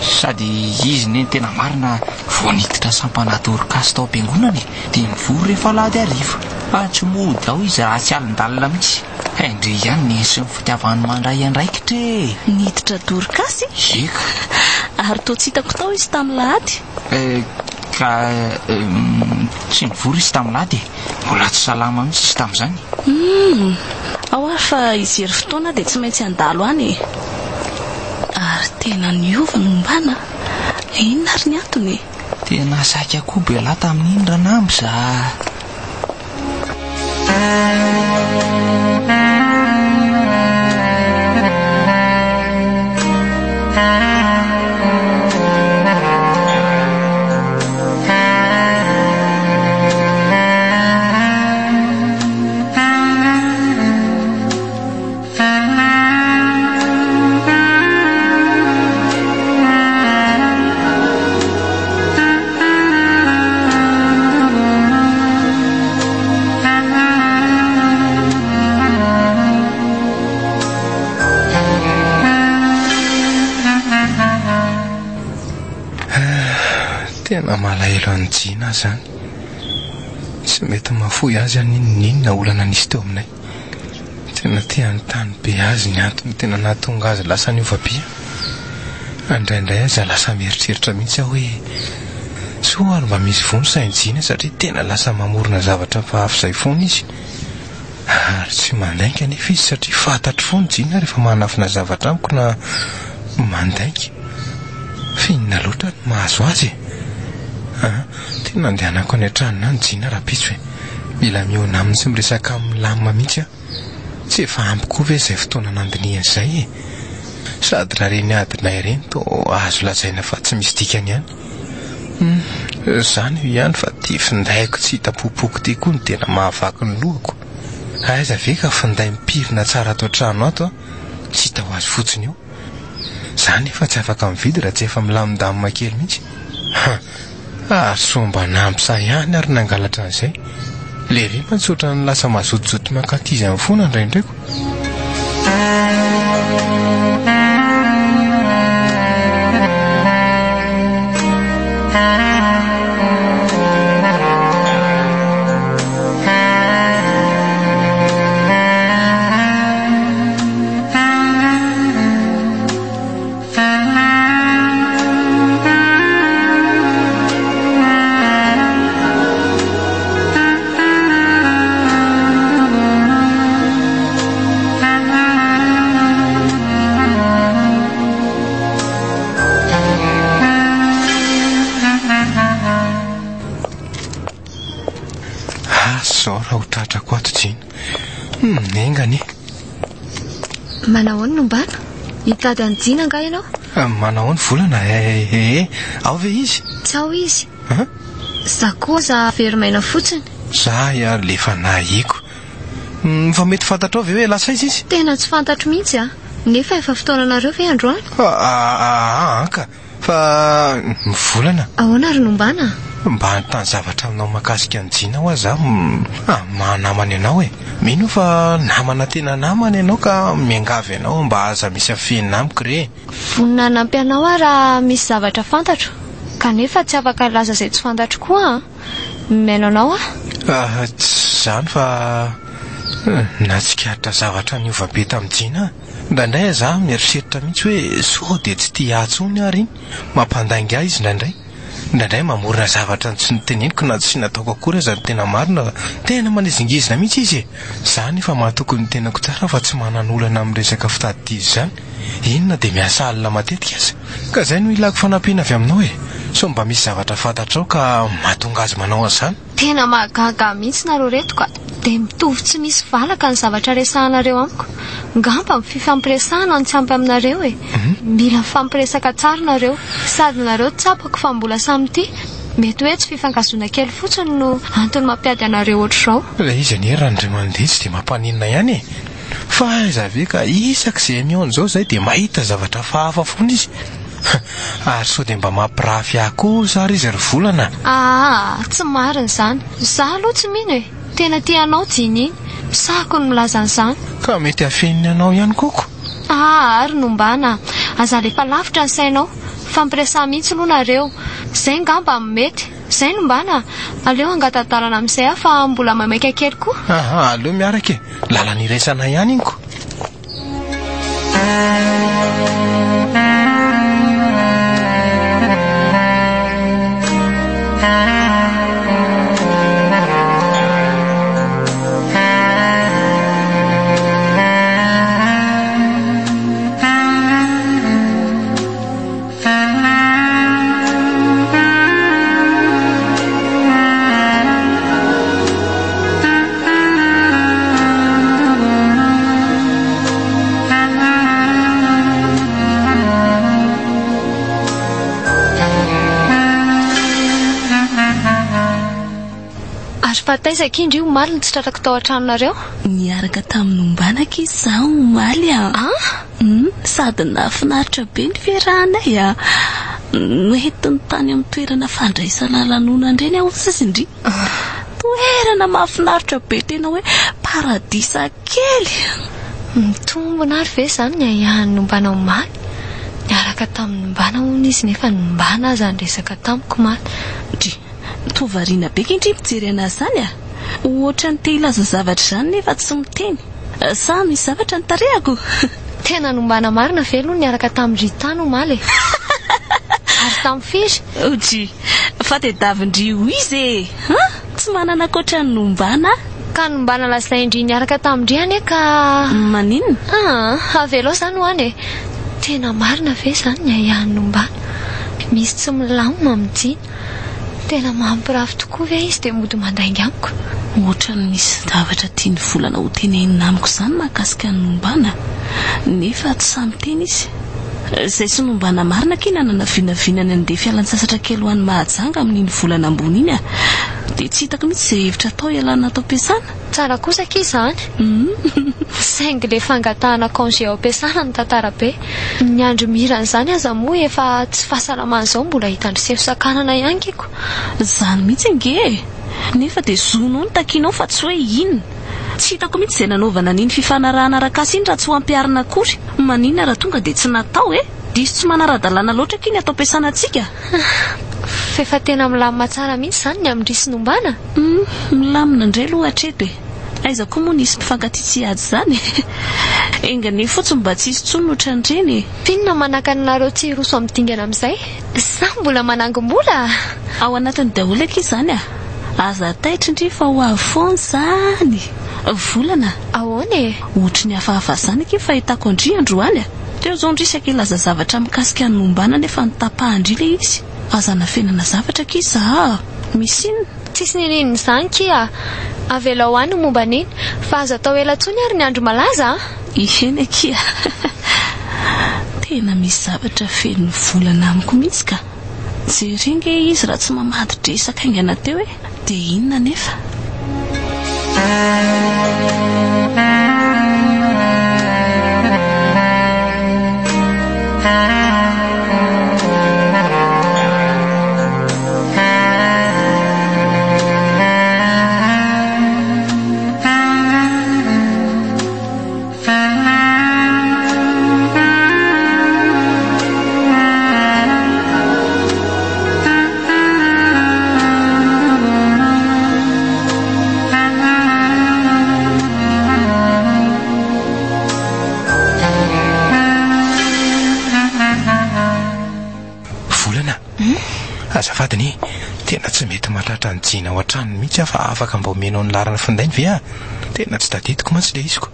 Sady izy ne ny tena marina vao niditra sampana Dorcas tao am-piangonana e! Dia mivory rehefa alahady hariva. Fa tsy mody ao izy raha tsy alindalina mihitsy. Hain-dry ihany ny sy ny fitiavany mandray andraikitra e! Niditra Dorcas? Eka. Ary toa tsy hitako tao izy tamin'ny lahady. Eh, ka tsy nivory izy tamin'ny lahady e! Mbola tsy salama mihitsy izy tamin'izany. Humm! Ao ary fa hijery fotoana aho dia tsy maintsy handalo any e! Ary tena niova ny ombana a! Inona ary ny antony e? Tena saika koa be lahy tamin'iny Ranamby za. Tena malahelo an'i Jina aho izany. Tsy mety mahafoy azy aho n'inon'inona olana nisy teo aminay. Tena te hanontany be azy ny antony tena nahatonga azy lasa niova be. Indraindray aza lasa mieritreritra mihitsy aho hoe soa ary mba misy voa ny sain'i Jina satria tena lasa mamorona zavatra hafahafa izay foana izy. Ary tsy mandainga anefa izy satria fantatro foana Jina rehefa manafina zavatra amiko na mandainga. Fa inona loatra no mahazo azy e? An, tena andehanako any an-tranony any Jina rahampitso e. Mila mihaona aminy sy miresaka aminy milamina mihitsy aho. Tsy efa ampy koa ve izay fotoana nandinihana izay e? Sady raha ireny adinay ireny toa azo lazaina fa tsy misy dikany ihany. Hum, izany io ihany fa ity findaiko tsy hita popoka ity koa no tena mahavaky ny lohako. Aiza ve ka finday mipirina tsara ato an-trano ato an, tsy hita ho azy fotsiny eo. Za nefa tsy afaka mividy raha tsy efa milamindamina kely mihitsy. Ha! Ary soa mba nampy sahy ihany ary nangalatra an'izay. Lery mantsy ohatran'ny lasa mazotozoto mankaty izany foana indraindray ko. Asa izao raha ho tratrako ato Jina. Hmm, enga anie. Manahoana Nombana? Hitady an'i Jina angaha ianao? Manahoana Volana eh, ao ve izy? Tsy ao izy. An? Za koa aza very maina fotsiny. Za ary le efa nahiko. Fa mety fantatrao ve hoe lasa aiza izy? Tena tsy fantatro mihitsy a! Nefa efa fotoananareo ve androany? Aa ka! Fa ny volana. Ahoana ry Nombana a? Mba hanontany zavatra aminao mahakasika an'i Jina hoa za maha namana ianao e. Mino aho fa namana tena namana ianao ka miangavy anao mba aza misy afenina amiko re e. Vonona hanampy anao aho raha misy zavatra fantatro, kanefa tsy afaka hilaza izay tsy fantatro koa an. Mihaino anao aho. Tsy izany fa nahatsikaritra zavatra niova be tamin'i Jina aho. Indraindray aza aho mieritreritra mihitsy hoe sao dia tsy tia ahy intsony ary iny. Mampandainga ahy izy indraindray. Indraindray mamorona zavatra tsy noteneniko na tsy nataoko akory aza ny tena marina fa tena manizingizina mihitsy izy e! Za anefa mahatoky ny tenako tsara fa tsy manan'olana amin'ny resaka fitadidia izany, eny na dia miasa alina matetika aza. Ka izay no ilako fanampiana avy aminao e! Sao mba misy zavatra fantatrao ka mahatonga azy manao an'izany? Tena mahagaga ahy mihitsy nareo reto ka! Dia mitovy tsy misy valaka ny zavatra resahanareo amiko. Ngamba ny fifampiresahana no tsy ampy aminareo e! Mila mifampiresaka tsara nareo. Sady nareo tsapako fa mbola samy tia. Mety hoe tsy fifankahazoana kely fotsiny no antony mampiady anareo ohatr'izao. Ilay izy anie Randriamandeha tsy dia mampaninona ihany e! Fa aiza ve ka isak'izay mihaona izao izay dia mahita zavatra hafahafa foana izy. Ary sao dia mba mampirafy ahy kosa ary izy ry Volana a! Aa, tsy marina izany. Izaho aloha tsy mino e! Tena tia anao Jeannie. Sahiko ny milaza an'izany. Ka mety hafeniny anao ihany koa ko. Aa, ary nombana a! Aza alefa lavitra ny sainao. Mifampiresaha mihitsy aloha nareo. Izay ngamba no mety. Izay nombana a! Aleo hangata-dalana amin'izay aho fa mbola maimaika kely koa. Aha, aleo miaraka e! Lalana iraisana ihany iny ko. Ary fa taiza akia ndry omaly no tsy tratrako tao an-tranonareo? Niaraka tamin'i Nombana akia izaho omaly a! An? Hum, sady nahafinaritra be ny fiarahanay a! Noentiny tany amin'ny toerana fandraisana lanonana ireny aho hozy ndry. Toerana mahafinaritra be tena hoe paradisa kely. Mitombina ary ve izany ny ahiahin'i Nombana omaly? Niaraka tamin'i Nombana hono izy nefa Nombana aza niresaka tamiko omaly. Ndry, toa variana be kay ndry mijery an'azy izany a! Ohatran'ny te hilaza zavatra izany nefa tsy miteny. Sa misy zavatra ny tarehako? Tena nombana marina ve aloha niaraka tamin'i Rita no omaly e? Ary tamin'ny firy? Odry, fa tedavin-dry ho iza e? An? Tsy manana ankoatra ny nombana aho. Ka nombana lazain-dry niaraka tamin-dry anie ka. Maninona? Aa, avelao izany ho any e! Tena marina ve izany ny ahiahin'i nombana? Misy tsy milamina amin'i Jina. Tena mampirafy tokoa ve izy dia mody mandainga amiko? Ohatran'ny misy zavatra tian'i Volana ho tenenina amiko izany mahakasika an'i Nombana, nefa tsy sahy miteny izy. Izay tsy Nombana marina akia nanana vinavina ny handeha fialan-tsasatra kely ho any Mahajanga amin'iny volana ambony iny dia tsy hitako mihitsy izay hevitra atao hialana ato am-piasana. Tsara kosa akia izany. Saingy le fangatahana congé ao am-piasana no tantara be. Ny andro mihira an'izany aza moa efa tsy fahasalamana izao mbola hitan-dry sefo sakanana ihany kiko. Izany mihitsy ange e! Nefa dia zonao no takianao fa tsy hoe inona. Tsy hitako mihitsy izay nanaovana an'iny fifanarahana arak'asa iny raha tsy ho ampiharina akory. Maninona raha tonga dia tsy natao e? Diso tsy manara-dalàna loatra akia ny ato am-piasana antsika. F'efa tena milamina tsara mihitsy izany ny amin-dry sy Nombana? Hum, milamina indray aloha hatreto e! Aiza koa moa nisy mpifankatia tsy hiady izany e! Enga anie fotsiny mba tsy hisy intsony ny ohatran'ireny e! F'inona manakana anareo tsy hiroso amin'ny dingana amin'izay? Sa mbola manangom-bola? Ao anatiny daholo akia izany a! Aza taitra ndry fa ho avy foana izany! Volana! Ahoana e? Ohatry ny hafahafa izany akia ny fahitako an-dry androany a! Teo izao ndry saika hilaza zavatra mikasika ny nombana nefa notapahan-dry ilay izy. Aza anafenana zavatra akia za a! Misy inona? Tsisy ninininona izany kia a! Avelao any ny momba an'iny fa aza atao ela intsony ary ny andro malaza a! Eny akia! Tena misy zavatra feno volana amiko mihitsy ka! Jereo nge izy raha tsy mamadi-dresaka haingana teo e! Dia inona anefa? Azafady anie, tena tsy mety mahatratra an'i Jina ao an-tranony mihitsy aho fa afaka mba omenao ny laharan'ny findainy ve aho? Tena tsy tadidiko mantsy ilay iziko.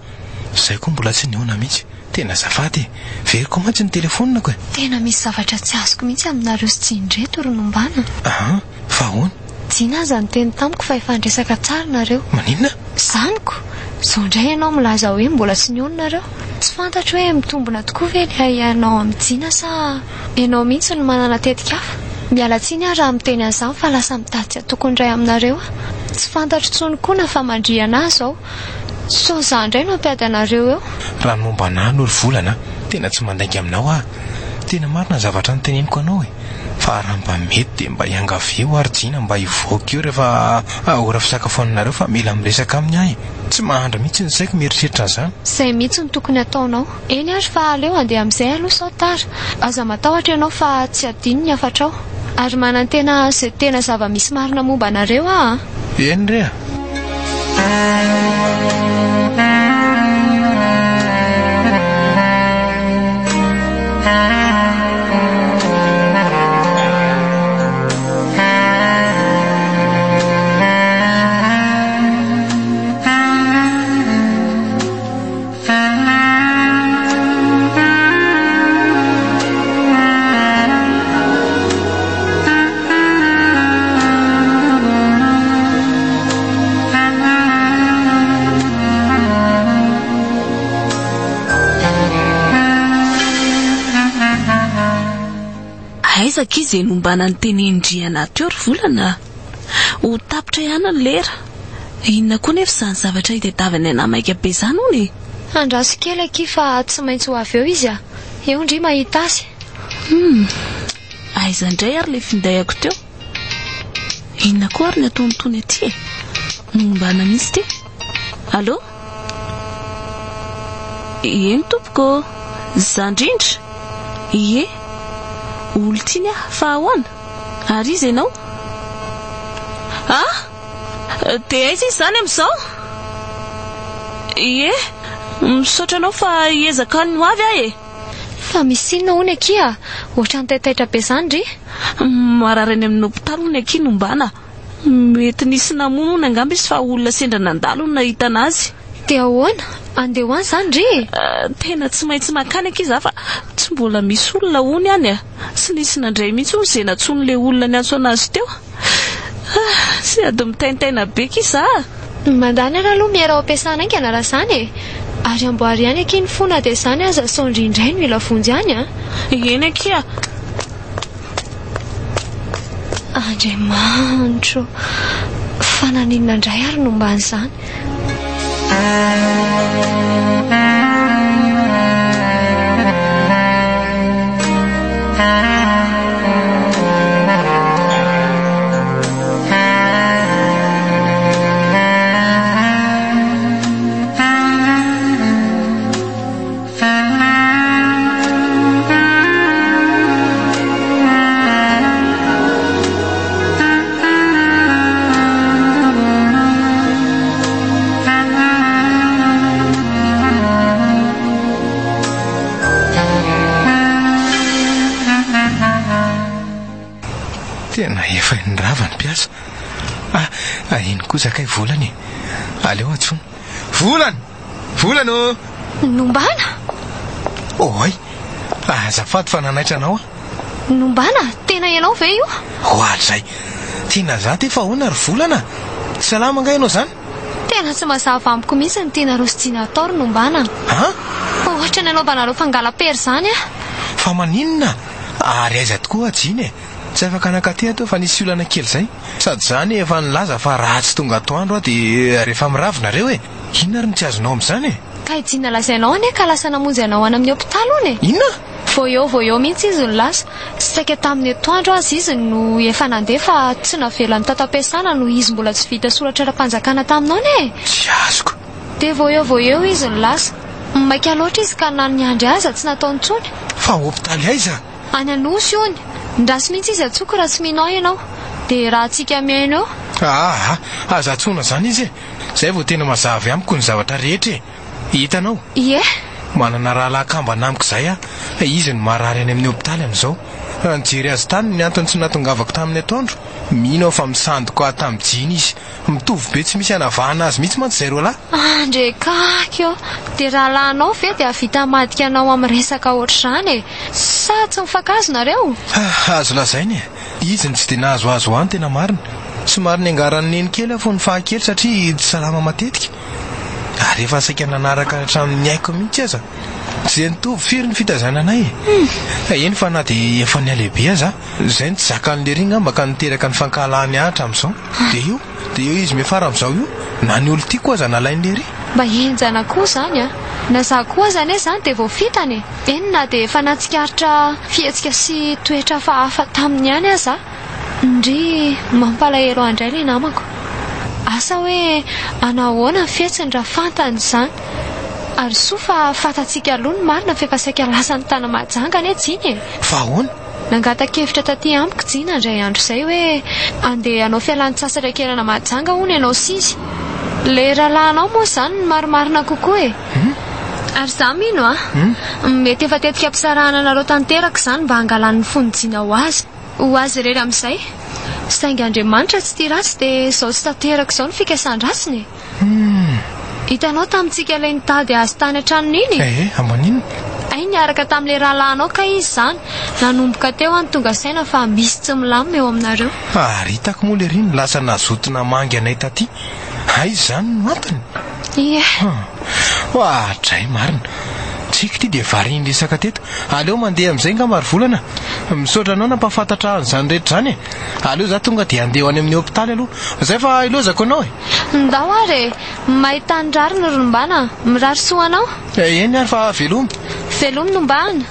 Izay koa mbola tsy nihaona mihitsy. Tena azafady e! Very koa mantsy ny telefaoniko e! Tena misy zavatra tsy azoko mihitsy aminareo sy Jina ireto ry Nombana. An! Fa ahoana? Jina aza niteny tamiko fa efa niresaka tsara nareo. Maninona? Zaniko! Izao indray ianao milaza hoe mbola tsy nihaona nareo. Tsy fantatro hoe mitombina tokoa ve ilay ahiahinao amin'i Jina sa ianao mihitsy no manana tetika hafa. Miala tsiny aho raha miteny an'izany fa lasa mitady tsy hatoko ny iray aminareo aho. Tsy fantatro intsony koa na famandrihana ahy izao. Sao izaho indray no hampiady anareo eo. Raha ny momba anà aloha ry Volana a, tena tsy mandainga aminao aho. Tena marina ny zavatra noteneniko anao e. Fa raha mba mety dia mba iangavio aho ry Jina mba hivoaka eo rehefa ora fisakafoananareo fa mila miresaka aminy aho e. Tsy mahandry mihitsy ny saiko mieritreritra an'izany. Izay mihitsy no tokony hataonao. Eny ary fa aleo handeha amin'izay aloha sao tara. Aza matahotra ianao fa tsy hadino ny hafatrao. Ary manantena hahazo izay tena zava-misy marina momba anareo aho an! Eny re a! Aiza akia izay nombana ny tenin-dry anà teo ry Volana a! Ho tapitra ihany ny lera. Inona koa nefa izany zavatra itadiavany anà maika be izany hono e? Andraso kely akia fa tsy maintsy ho avy eo izy a! Eo ndry mahita azy. Hum! Aiza indray ary ilay finday-ako teo? Inona koa ary ny ataon'itony aty e? Nombana mihitsy ity. Allô? Eny tompoko ô! Za indrindra! Ie! Olon-tiany aho fa ahoana? Ary iza ianao? Ah! Dia aiza izy izany amin'izao? Ie, misaotra anao fa hiezaka ny ho avy aho e! Fa misy inona hono akia? Ohatran'ny taitaitra be izany ndry? Marary any amin'ny hopitaly hono akia Nombana. Mety nisy namono hono angamba izy fa olona sendra nandalo no nahita anazy. Dia ahoana? Andeha ho any izany ndry e? Tena tsy maintsy mankany akia za fa tsy mbola misy olona hono any a! Tsy nisy nandray mihitsy hono izay nantsoin'ilay olona niantso anazy teo. Ah, sady mitaintaina be ki za a! Mandany ary aloha miera ao am-piasana haingana raha izany e! Ary amboary ihany akia ny fo na dia izany aza sao ndry indray no hila vonjy any a! Eny akia! Andriamanitro! Fa naninona indray ary no mba an'izany? Tena efa nirava ny mpiasa. Ah, ah, iny kosa kay volana e. Aleo antsoina. Volana! Volana ô! Nombana? Oay! Azafady fa nanaitra anao aho. Nombana? Tena ianao ve io? Oadray! Tena za ty fa ahoana ry Volana? Tsy salama angaha ianao izany? Tena tsy mazava amiko mihitsy ny tianareo sy Jina atao ry Nombana. An? Ohatra ny anaovanareo fangalam-pery izany ah! Fa maninona? Ary aiza tokoa Jina e? Tsy afaka nankaty aho teo fa nisy olana kely izay. Sady za anie efa nilaza fa raha tsy tonga atoandro aho dia rehefa mirava nareo e! Inona ary no tsy azonao amin'izany e? Ka i Jina lazainao anie ka lasa namonjy anao any amin'ny hopitaly hono e! Inona? Vao eo vao eo mihitsy izy no lasa. Saika tamin'ny atoandro aza izy no efa nandeha fa tsy navelany tato am-piasana noho izy mbola tsy vita soratra ara-panjakana taminao anie e! Tsy azoko. Dia vao eo vao eo izy no lasa. Maika loatra izy ka na ny niandry azy aza tsy nataony intsony. Fa hopitaly aiza? Any Anosy hono. Ndraso mihitsy izy antsoiko raha tsy mino ahy ianao. Dia rahantsika mihaino eo. Aa! Aza antsoina izany izy e! Izay vao tena mazava amiko ny zavatra rehetra e! Hitanao? Ie. Manana rahalahy kambana amiko izay aho, fa izy no marary any amin'ny hopitaly amin'izao. Nijery azy tany ny antony tsy nahatongavako tamin'ny atoandro. Mino aho fa misandoka ahy tamin'i Jina izy. Mitovy be tsy misy anavahana azy mihitsy mantsy izay roalahy. Andrekaky ô! Dia rahalahinao ve dia hahavita hamadika anao amin'ny resaka ohatr'izany e? Sa tsy mifankahazo nareo? Azo lazaina e! Izy no tsy dia nahazoazo ahy ny tena marina. Somary niangaran'i Neny kely aho fony fahakely satria tsy salama matetika. Ary efa saika nanaraka hatramin'ny aiko mihitsy aza. Tsy dia nitovy firy ny fitaizana anay e! Eny fa na dia efa nihalehibe aza aho. Izay no tsy zakan'i Lery angamba ka niteraka ny fankahalany ahy hatramin'izao. Dia io, dia eo izy miafara amin'izao io. Na ny olon-tiako aza nalain'i Lery. Mba henjana koa izany an! Na izaho koa aza anie izany dia voafitany e! Eny na dia efa nahatsikaritra fihetsika sy toetra hafahafa taminy ihany aza aho. Ndry, mampalahelo ahy indray ilay namako. Asa hoe hanao ahoana ny fihetsiny raha fantany izany. Ary soa fa fantatsika aloha ny marina fa efa saika lasan'ny tany Mahajanga anie Jina e! Fa ahoana? Nangata-kevitra taty amiko Jina indray andro izay hoe andeha hanao fialan-tsasatra kely any Mahajanga hono ianao sy izy. Ilay rahalahinao moa izany no marimarina kokoa e! Ary izaho mino a! Mety efa tetika hampisarahana anareo tanteraka izany mba hangalany ny fon'i Jina ho azy. Ho azy irery amin'izay. Saingy Andriamanitra tsy tia ratsy dia izao tsy tanteraka izao ny fikasan-dratsiny e! Hitanao tamintsika ilay nitady azy tany an-tranony iny? Ee, amaninona? Hay niaraka tamin'ilay rahalahinao kay izy izany. Nanomboka teo aho no tonga saina fa misy tsy milamina eo aminareo. Ary hitako moa lery ny lasa nazoto namangy anay taty. Hay izany no antony? Ie. Oadray marina. Tsiky ity dia varian'ny resaka teto. Aleo mandeha amin'izay angamba ry Volana. Misaotra anao nampahafantatra ahy an'izany rehetra izany e. Aleo za tonga dia handeha ho any amin'ny hopitaly aloha. Izay fa ilaozako anao e. Ndao ary e. Mahita ny rariny ry Nombana. Mirary soa anao. Eny ary fa velomy. Velomy Nombana.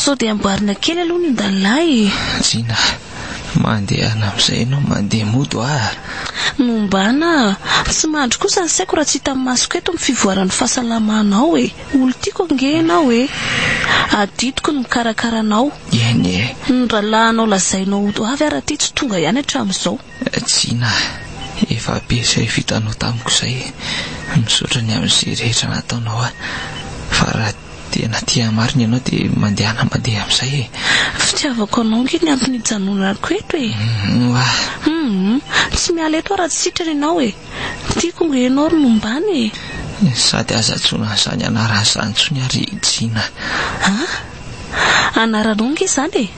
Sao dia amboarina kely aloha ny ondanilahy e. Jina, mandehana amin'izay ianao mandeha mody hoa. Nombana a! Tsy mandry kosa ny saiko raha tsy hitan'ny masoko eto ny fivoaran'ny fahasalamanao e. Olon-tiako ange ianao e! Adidiko ny mikarakara anao. Eny e! Ny rahalahinao lazainao ho avy ary aty tsy tonga ihany hatramin'izao. Jina, efa be izay vitanao tamiko izay. Misaotra ny amin'izay rehetra nataonao ahy. Fa raha tena tia marina ianao dia mandehana mandeha amin'izay e! Fitiavako anao ange ny antony hijanonako eto e! Oa! Hum! Tsy miala eto aho raha tsy sitrana ianao e! Tiako ange ianao ry Nombana e! Sady aza antsoina an'izany anarana izany intsony ary Jina. An? Anaranao ange izany e!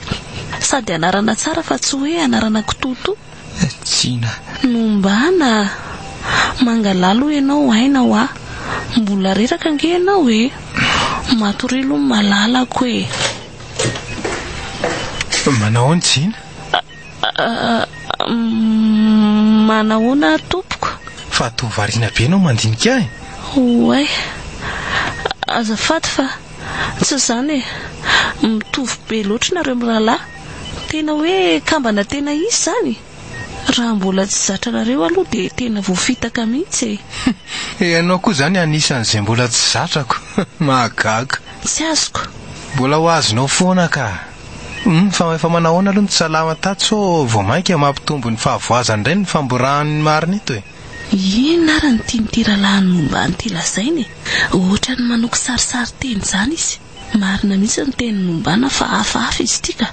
Sady anarana tsara fa tsy hoe anarana kitoatoa. Jina. Nombana a! Mangalà aloha ianao aina hoa! Mbola reraka ange ianao e! Matoria aloha malalako e! Manao ahoana Jina? Manahoana tompoko? Fa toa variana be ianao mandinika ahy. Oay, azafady fa tsy izany e. Mitovy be loatra nareo mirahalahy. Tena hoe kambana tena izy izany? Raha mbola tsy zatra anareo aloha dia tena voafitaka mihitsy e. Ianao koa izany anisan'izay mbola tsy zatrako. Mahagaga. Tsy azoko. Mbola ho azonao foana ka. Humm fa efa manahoana aloha ny tsy salama tato sao vao mainka mampitombo ny fahavoazany indray ny famborahany ny marina eto e. Inona ary ny tian'ity rahalahiny momba an'ity lazaina e? Ohatran'ny manao kisarisary teny izany izy. Marina mihitsy ny tenin'i Nombana fa hafahafa izy ity ka.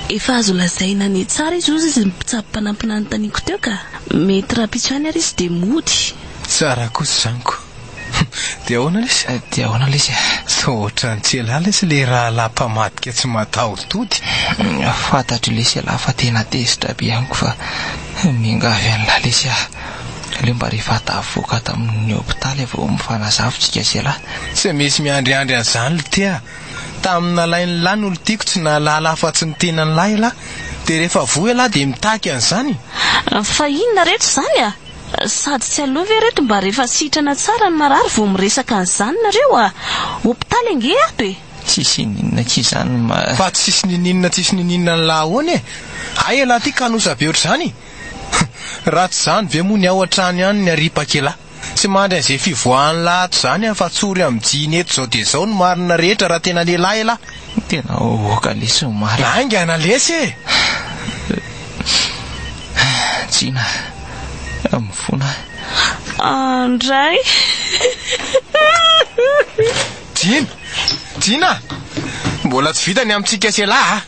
Efa azo lazaina anie tsara izy hozy izy ny mpitsabo mpanampy nanontaniako teo ka. Mety rahampitso ihany ary izy dia mody. Tsara kosa izany ko. Dia ahoana lesy? Dia ahoana lesy e? Sao ohatran'ny tsy elah lesy le rahalahy mpamadika tsy mataho-tody? Fantatro lesy elah fa tena tezitra be amiko fa miangavy an'lah lesy aho. Aleo mba rehefa tafavoaka ato amin'ny hopitaly vao mifanazava tsika sy elah. Tsy misy miandriandry an'izany lty a! Tamin'ny nalain'lah ny olon-tiako tsy nahalala afa-tsy ny tenan'lah elah. Dia rehefa voa ialahy dia mitaky an'izany? Fa inona reto izany a? Sady tsy aleo ve reto mba rehefa sitrana tsara ny marary vao miresaka an'izany nareo a? Hopitaly ange ato e! Tsisy ininona akia izany ma. Fa tsisy nininona tsisy nininona an'lah ahoana e? Hay elah ty kanosa be ohatr'izany? Raha tsy izany ve moa ny ao hatrany any ny aripak'elah? Tsy mandry an'izay fivoahan'lah ato izany aho fa tsory amin'ny jiny eto izao dia izao ny marina rehetra raha tena lehilahy elah. Tena oka lesy ny marina. Haingana lesy e! Jina, mifona aho. Andray. Jina! Jina! Mbola tsy vita ny amintsika sy elah a!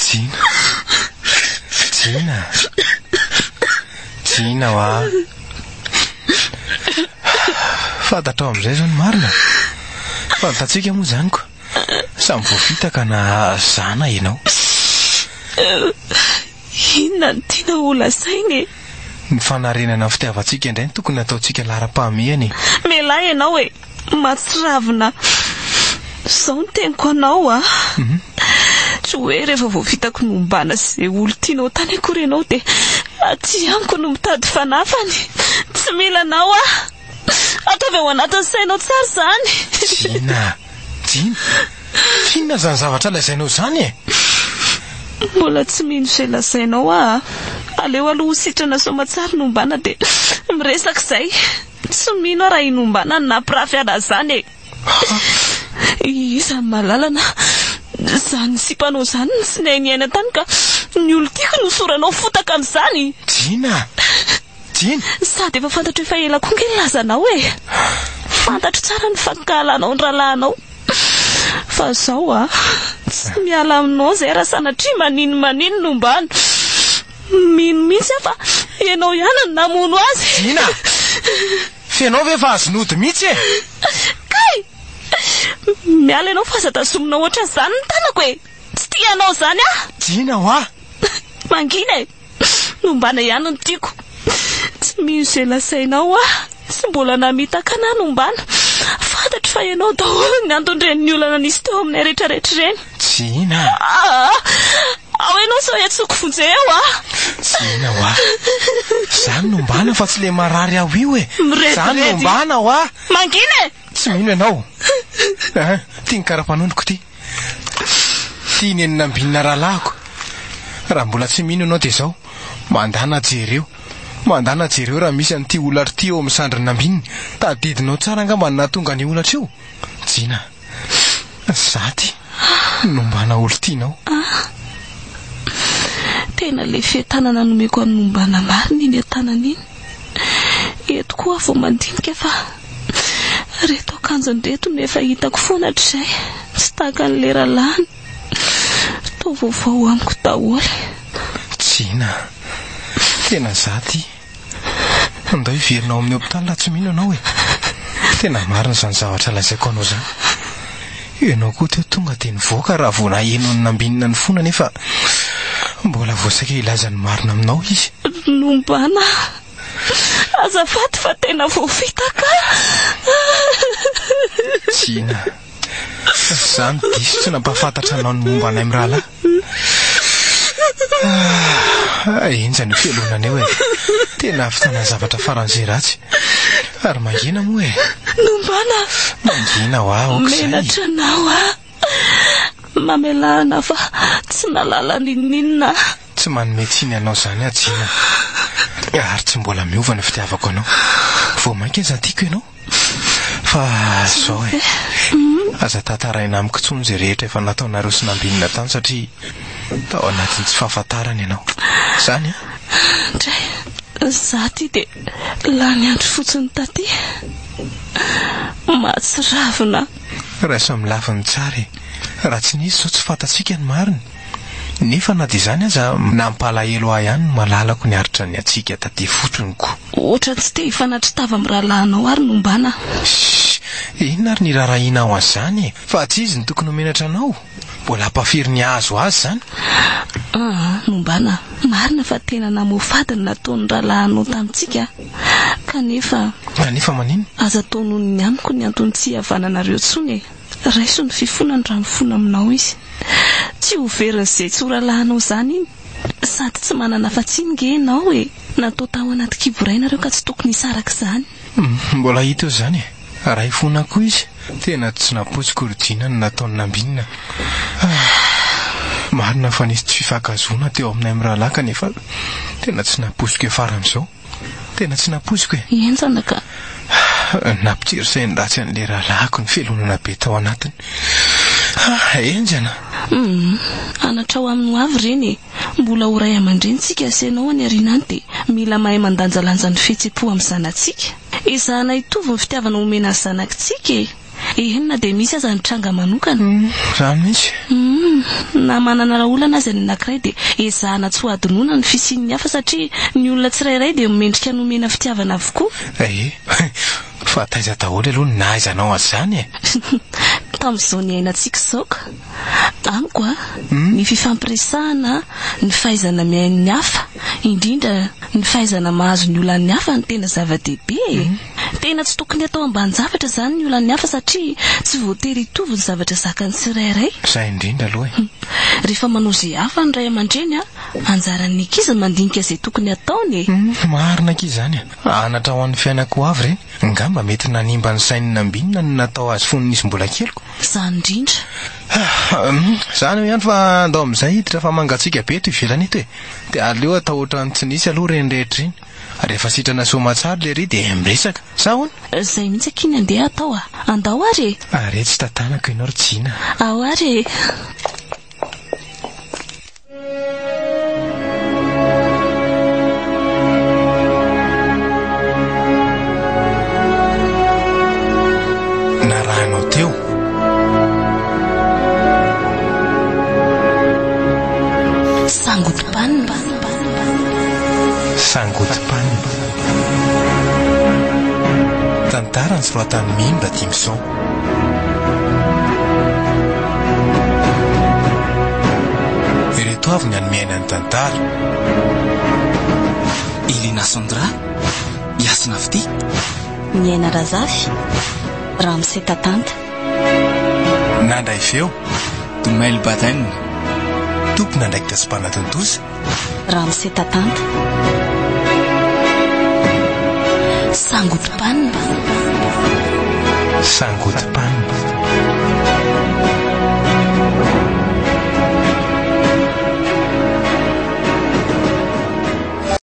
Jina. Jina. Jina wa. Fantatrao amin'izay izao ny marina. Fantatsika moa izany ko. Samy voafitaka na za na ianao. Inona no tianao ho lazaina e? Ny fanarenana ny fitiavantsika indray no tokony hataontsika laharam-pahamehana e. Mialà ianao e! Mahatsiravina. Izao no teniko anao a! Tsy hoe rehefa voafitako nombana sy izay olon-tianao tany akory ianao dia aty amiko no mitady fanafany. Tsy mila anao aho. Ataovy ao anatin'ny sainao tsara izany. Jina! Jina! F'inona izany zavatra lazainao izany e? Mbola tsy mino izay lazainao aho a! Aleo aloha ho sitrana soamatsara nombana dia miresaka izay. Tsy mino aho raha i Nombana no nampirafy anà izany e! Iza no mahalala na izany sipanao izany no tsy niainiaina tany ka ny olon-tiako no hosoranao fotaka amin'izany? Jina! Jina! Sady efa fantatro efa ela koa nge ny lazanao e! Fantatro tsara ny fankahalanao ny rahalahinao. Fa izao a, tsy miala aminao izay raha sanatria manino manino Nombana. Mino mihitsy aho fa ianao ihany no namono azy. Jina! F'ianao ve efa azon'ody mihitsy e? Kay! Miala ianao fa aza tazominao ohatran'izany ny tanako e! Tsy tia anao izany aho! Jina hoa! Mangina e! Nombana ihany no tiako. Tsy mino izay lazainao aho. Tsy mbola namitaka anà Nombana. Fantatro fa ianao daholo ny anton'ireny olana nisy teo aminay rehetrarehetra ireny. Jina! Aa! Ao ianao sao iantsoako vonjeo eo a! Jina hoa! Za no nombana fa tsy le marary aho io e! Za no nombana hoa! Mangina e! Tsy mino ianao! Ein, ty ny kara-panondroko ty. Ty ny enina ambinina rahalahiko. Raha mbola tsy mino ianao dia izao, mandàna jereo. Mandàna jereo raha misy an'ity holatra ity eo amin'ny sandrin'i Nambinina. Tadidinao tsara angamba ny nahatonga an'io holatra io? Jina. Za ty nombana olon-tianao. Ah. Tena le fiatanana nomeko an'i Nombana marina iny atanana iny. Eto koa aho vao mandinika fa reto akanjony reto no efa hitako foana hatrizay. Tsy tahaka an'i lera lany. Toa vaovao amiko daholo. Jina. Tena za ty. Andao hiverina ao amin'ny hopitaly raha tsy mino ianao e. Tena marina izany zavatra lazaiko anao izany. Ianao koa teo tonga dia nivoaka raha vao naheno ny nambinina ny fona nefa mbola voasaika hilaza ny marina aminao izy. Nombana. Azafady fa tena voafitaka. Jina. Izaho no diso tsy nampahafantatra anao ny momba anay mirahalahy. Ah, henjana io fialonana io e. Tena hahavitana ny zavatra faran'izay ratsy. Ary mangina moa e. Nombana. Mangina ho aho, aoka izay. Menatra anao aho. Mamelà fa tsy nahalala n'inon'inona aho. Tsy manome tsiny anao izany aho, Jina. Ary tsy mbola miova ny fitiavako anao. Vao mainka aza tiako ianao. Fa izao e, aza tantaraina amiko intsony izay rehetra efa nataonareo sy nambinina tany satria tao anatin'ny tsy fahafantarana ianao. Izany an? Andray, za ty dia lany andro fotsiny taty. Mahatsiravina. Raiso amin'ny lafiny tsara e. Raha tsy nisy izao tsy fantatsika ny marina. Nefa na dia izany aza nampalahelo ahy ihany ny malalako niaritra ny hatsiaka taty fotsiny ko. Ohatran'ny tsy te hifanatri-tava amin'ny rahalahinao ary nombana. Shh! Inona ary ny iraharahianao an'izany e? Fa tsy izy no tokony ho menatra anao. Mbola hampafiry ny hahazo azy izany. Aa, nombana. Marina fa tena namoafady ny nataon'ny rahalahinao tamintsika. Kanefa. Kanefa maninona? Aza atao noho ny amiko ny antony tsy hihavananareo intsony e. Raiso ny fifonany raha mifona aminao izy. Tsy ho verin'izay tsy ho rahalahinao izany iny. Sady tsy manana afa-tsy iny nge ianao e! Natao tao anaty kibo iray nareo ka tsy tokony hisaraka izany. Mbola hita eo izany e! Raha hifona koa izy, tena tsy nampoiziko ry Dina ny nataon'i Nambinina. Ah! Marina fa nisy tsy fifankahazoana teo aminay mirahalahy kanefa tena tsy nampoiziko hiafara amin'izao. Tena tsy nampoiziko e! Henjana ka! Nampitsiry sain-dratsy an'ilay rahalahiko ny fialonana be tao anatiny. Ah, henjana! Humm, anatra ho amin'ny ho avy ireny e! Mbola ho ray aman-drenintsika sy ianao any aoriana any dia mila mahay mandanjalanja ny fihetsem-po amin'ny zanatsika. Ezahana hitovy ny fitiavana omena ny zanakitsika e! Eny na dia misy aza ny tranga manokana. Humm, izany mihitsy. Humm, na manana olana aza ny anankiray dia ezahana tsy ho hadinoina ny fisian'ny hafa satria ny olona tsirairay dia mendrika ny homena fitiavana avokoa. Ee, fa taiza daholo aloha no nahaizanao an'izany e? Tamin'izao niainantsika izao ka. Amiko a, ny fifampiresahana, ny fahaizana mihaino ny hafa, indrindra ny fahaizana mahazo ny olan'ny hafa no tena zava-dehibe e. Tena tsy tokony atao ambanin-javatra izany ny olan'ny hafa satria tsy voatery hitovy ny zavatra zakan'ny tsirairay. Izay indrindra aloha e. Rehefa manao izay hafa ny ray aman-dreny a, anjaran'ny ankizy ny mandinika izay tokony hataony e. Marina akia izany a. Anatra ho an'ny fiainako ho avy ireny. Angamba mety nanimba ny sain'i Nambinina ny natao azy fony izy mbola keliko. Izany indrindra. Izany eo ihany fa andao amin'izay hiditra fa mangatsiaka be eto ivelany eto e. Dia aleo atao ohatran'ny tsy nisy aloha ireny rehetra ireny. Rehefa sitrana soamatsara lery dia miresaka. Sa ahoana? Izay mihitsy akia ny andeha atao a! Andao ary e! Are tsy tantanako ianao ry Jina. Ao ary e! Narahanao teo. Sangodim-panina. Sangodim-panina. Tantara nosoratan'i Mino Radimison. Ireto avy ny hanome aina ny tantara. Elena Sandra, Hasina Fitia. Niaina Razafy, Ramose Tatanta. Nandray feo. Domail Baden. Tompon'andraikitra sy mpanatontosa. Ramose Tatanta. Sangodim-panina. Sangodim-panina.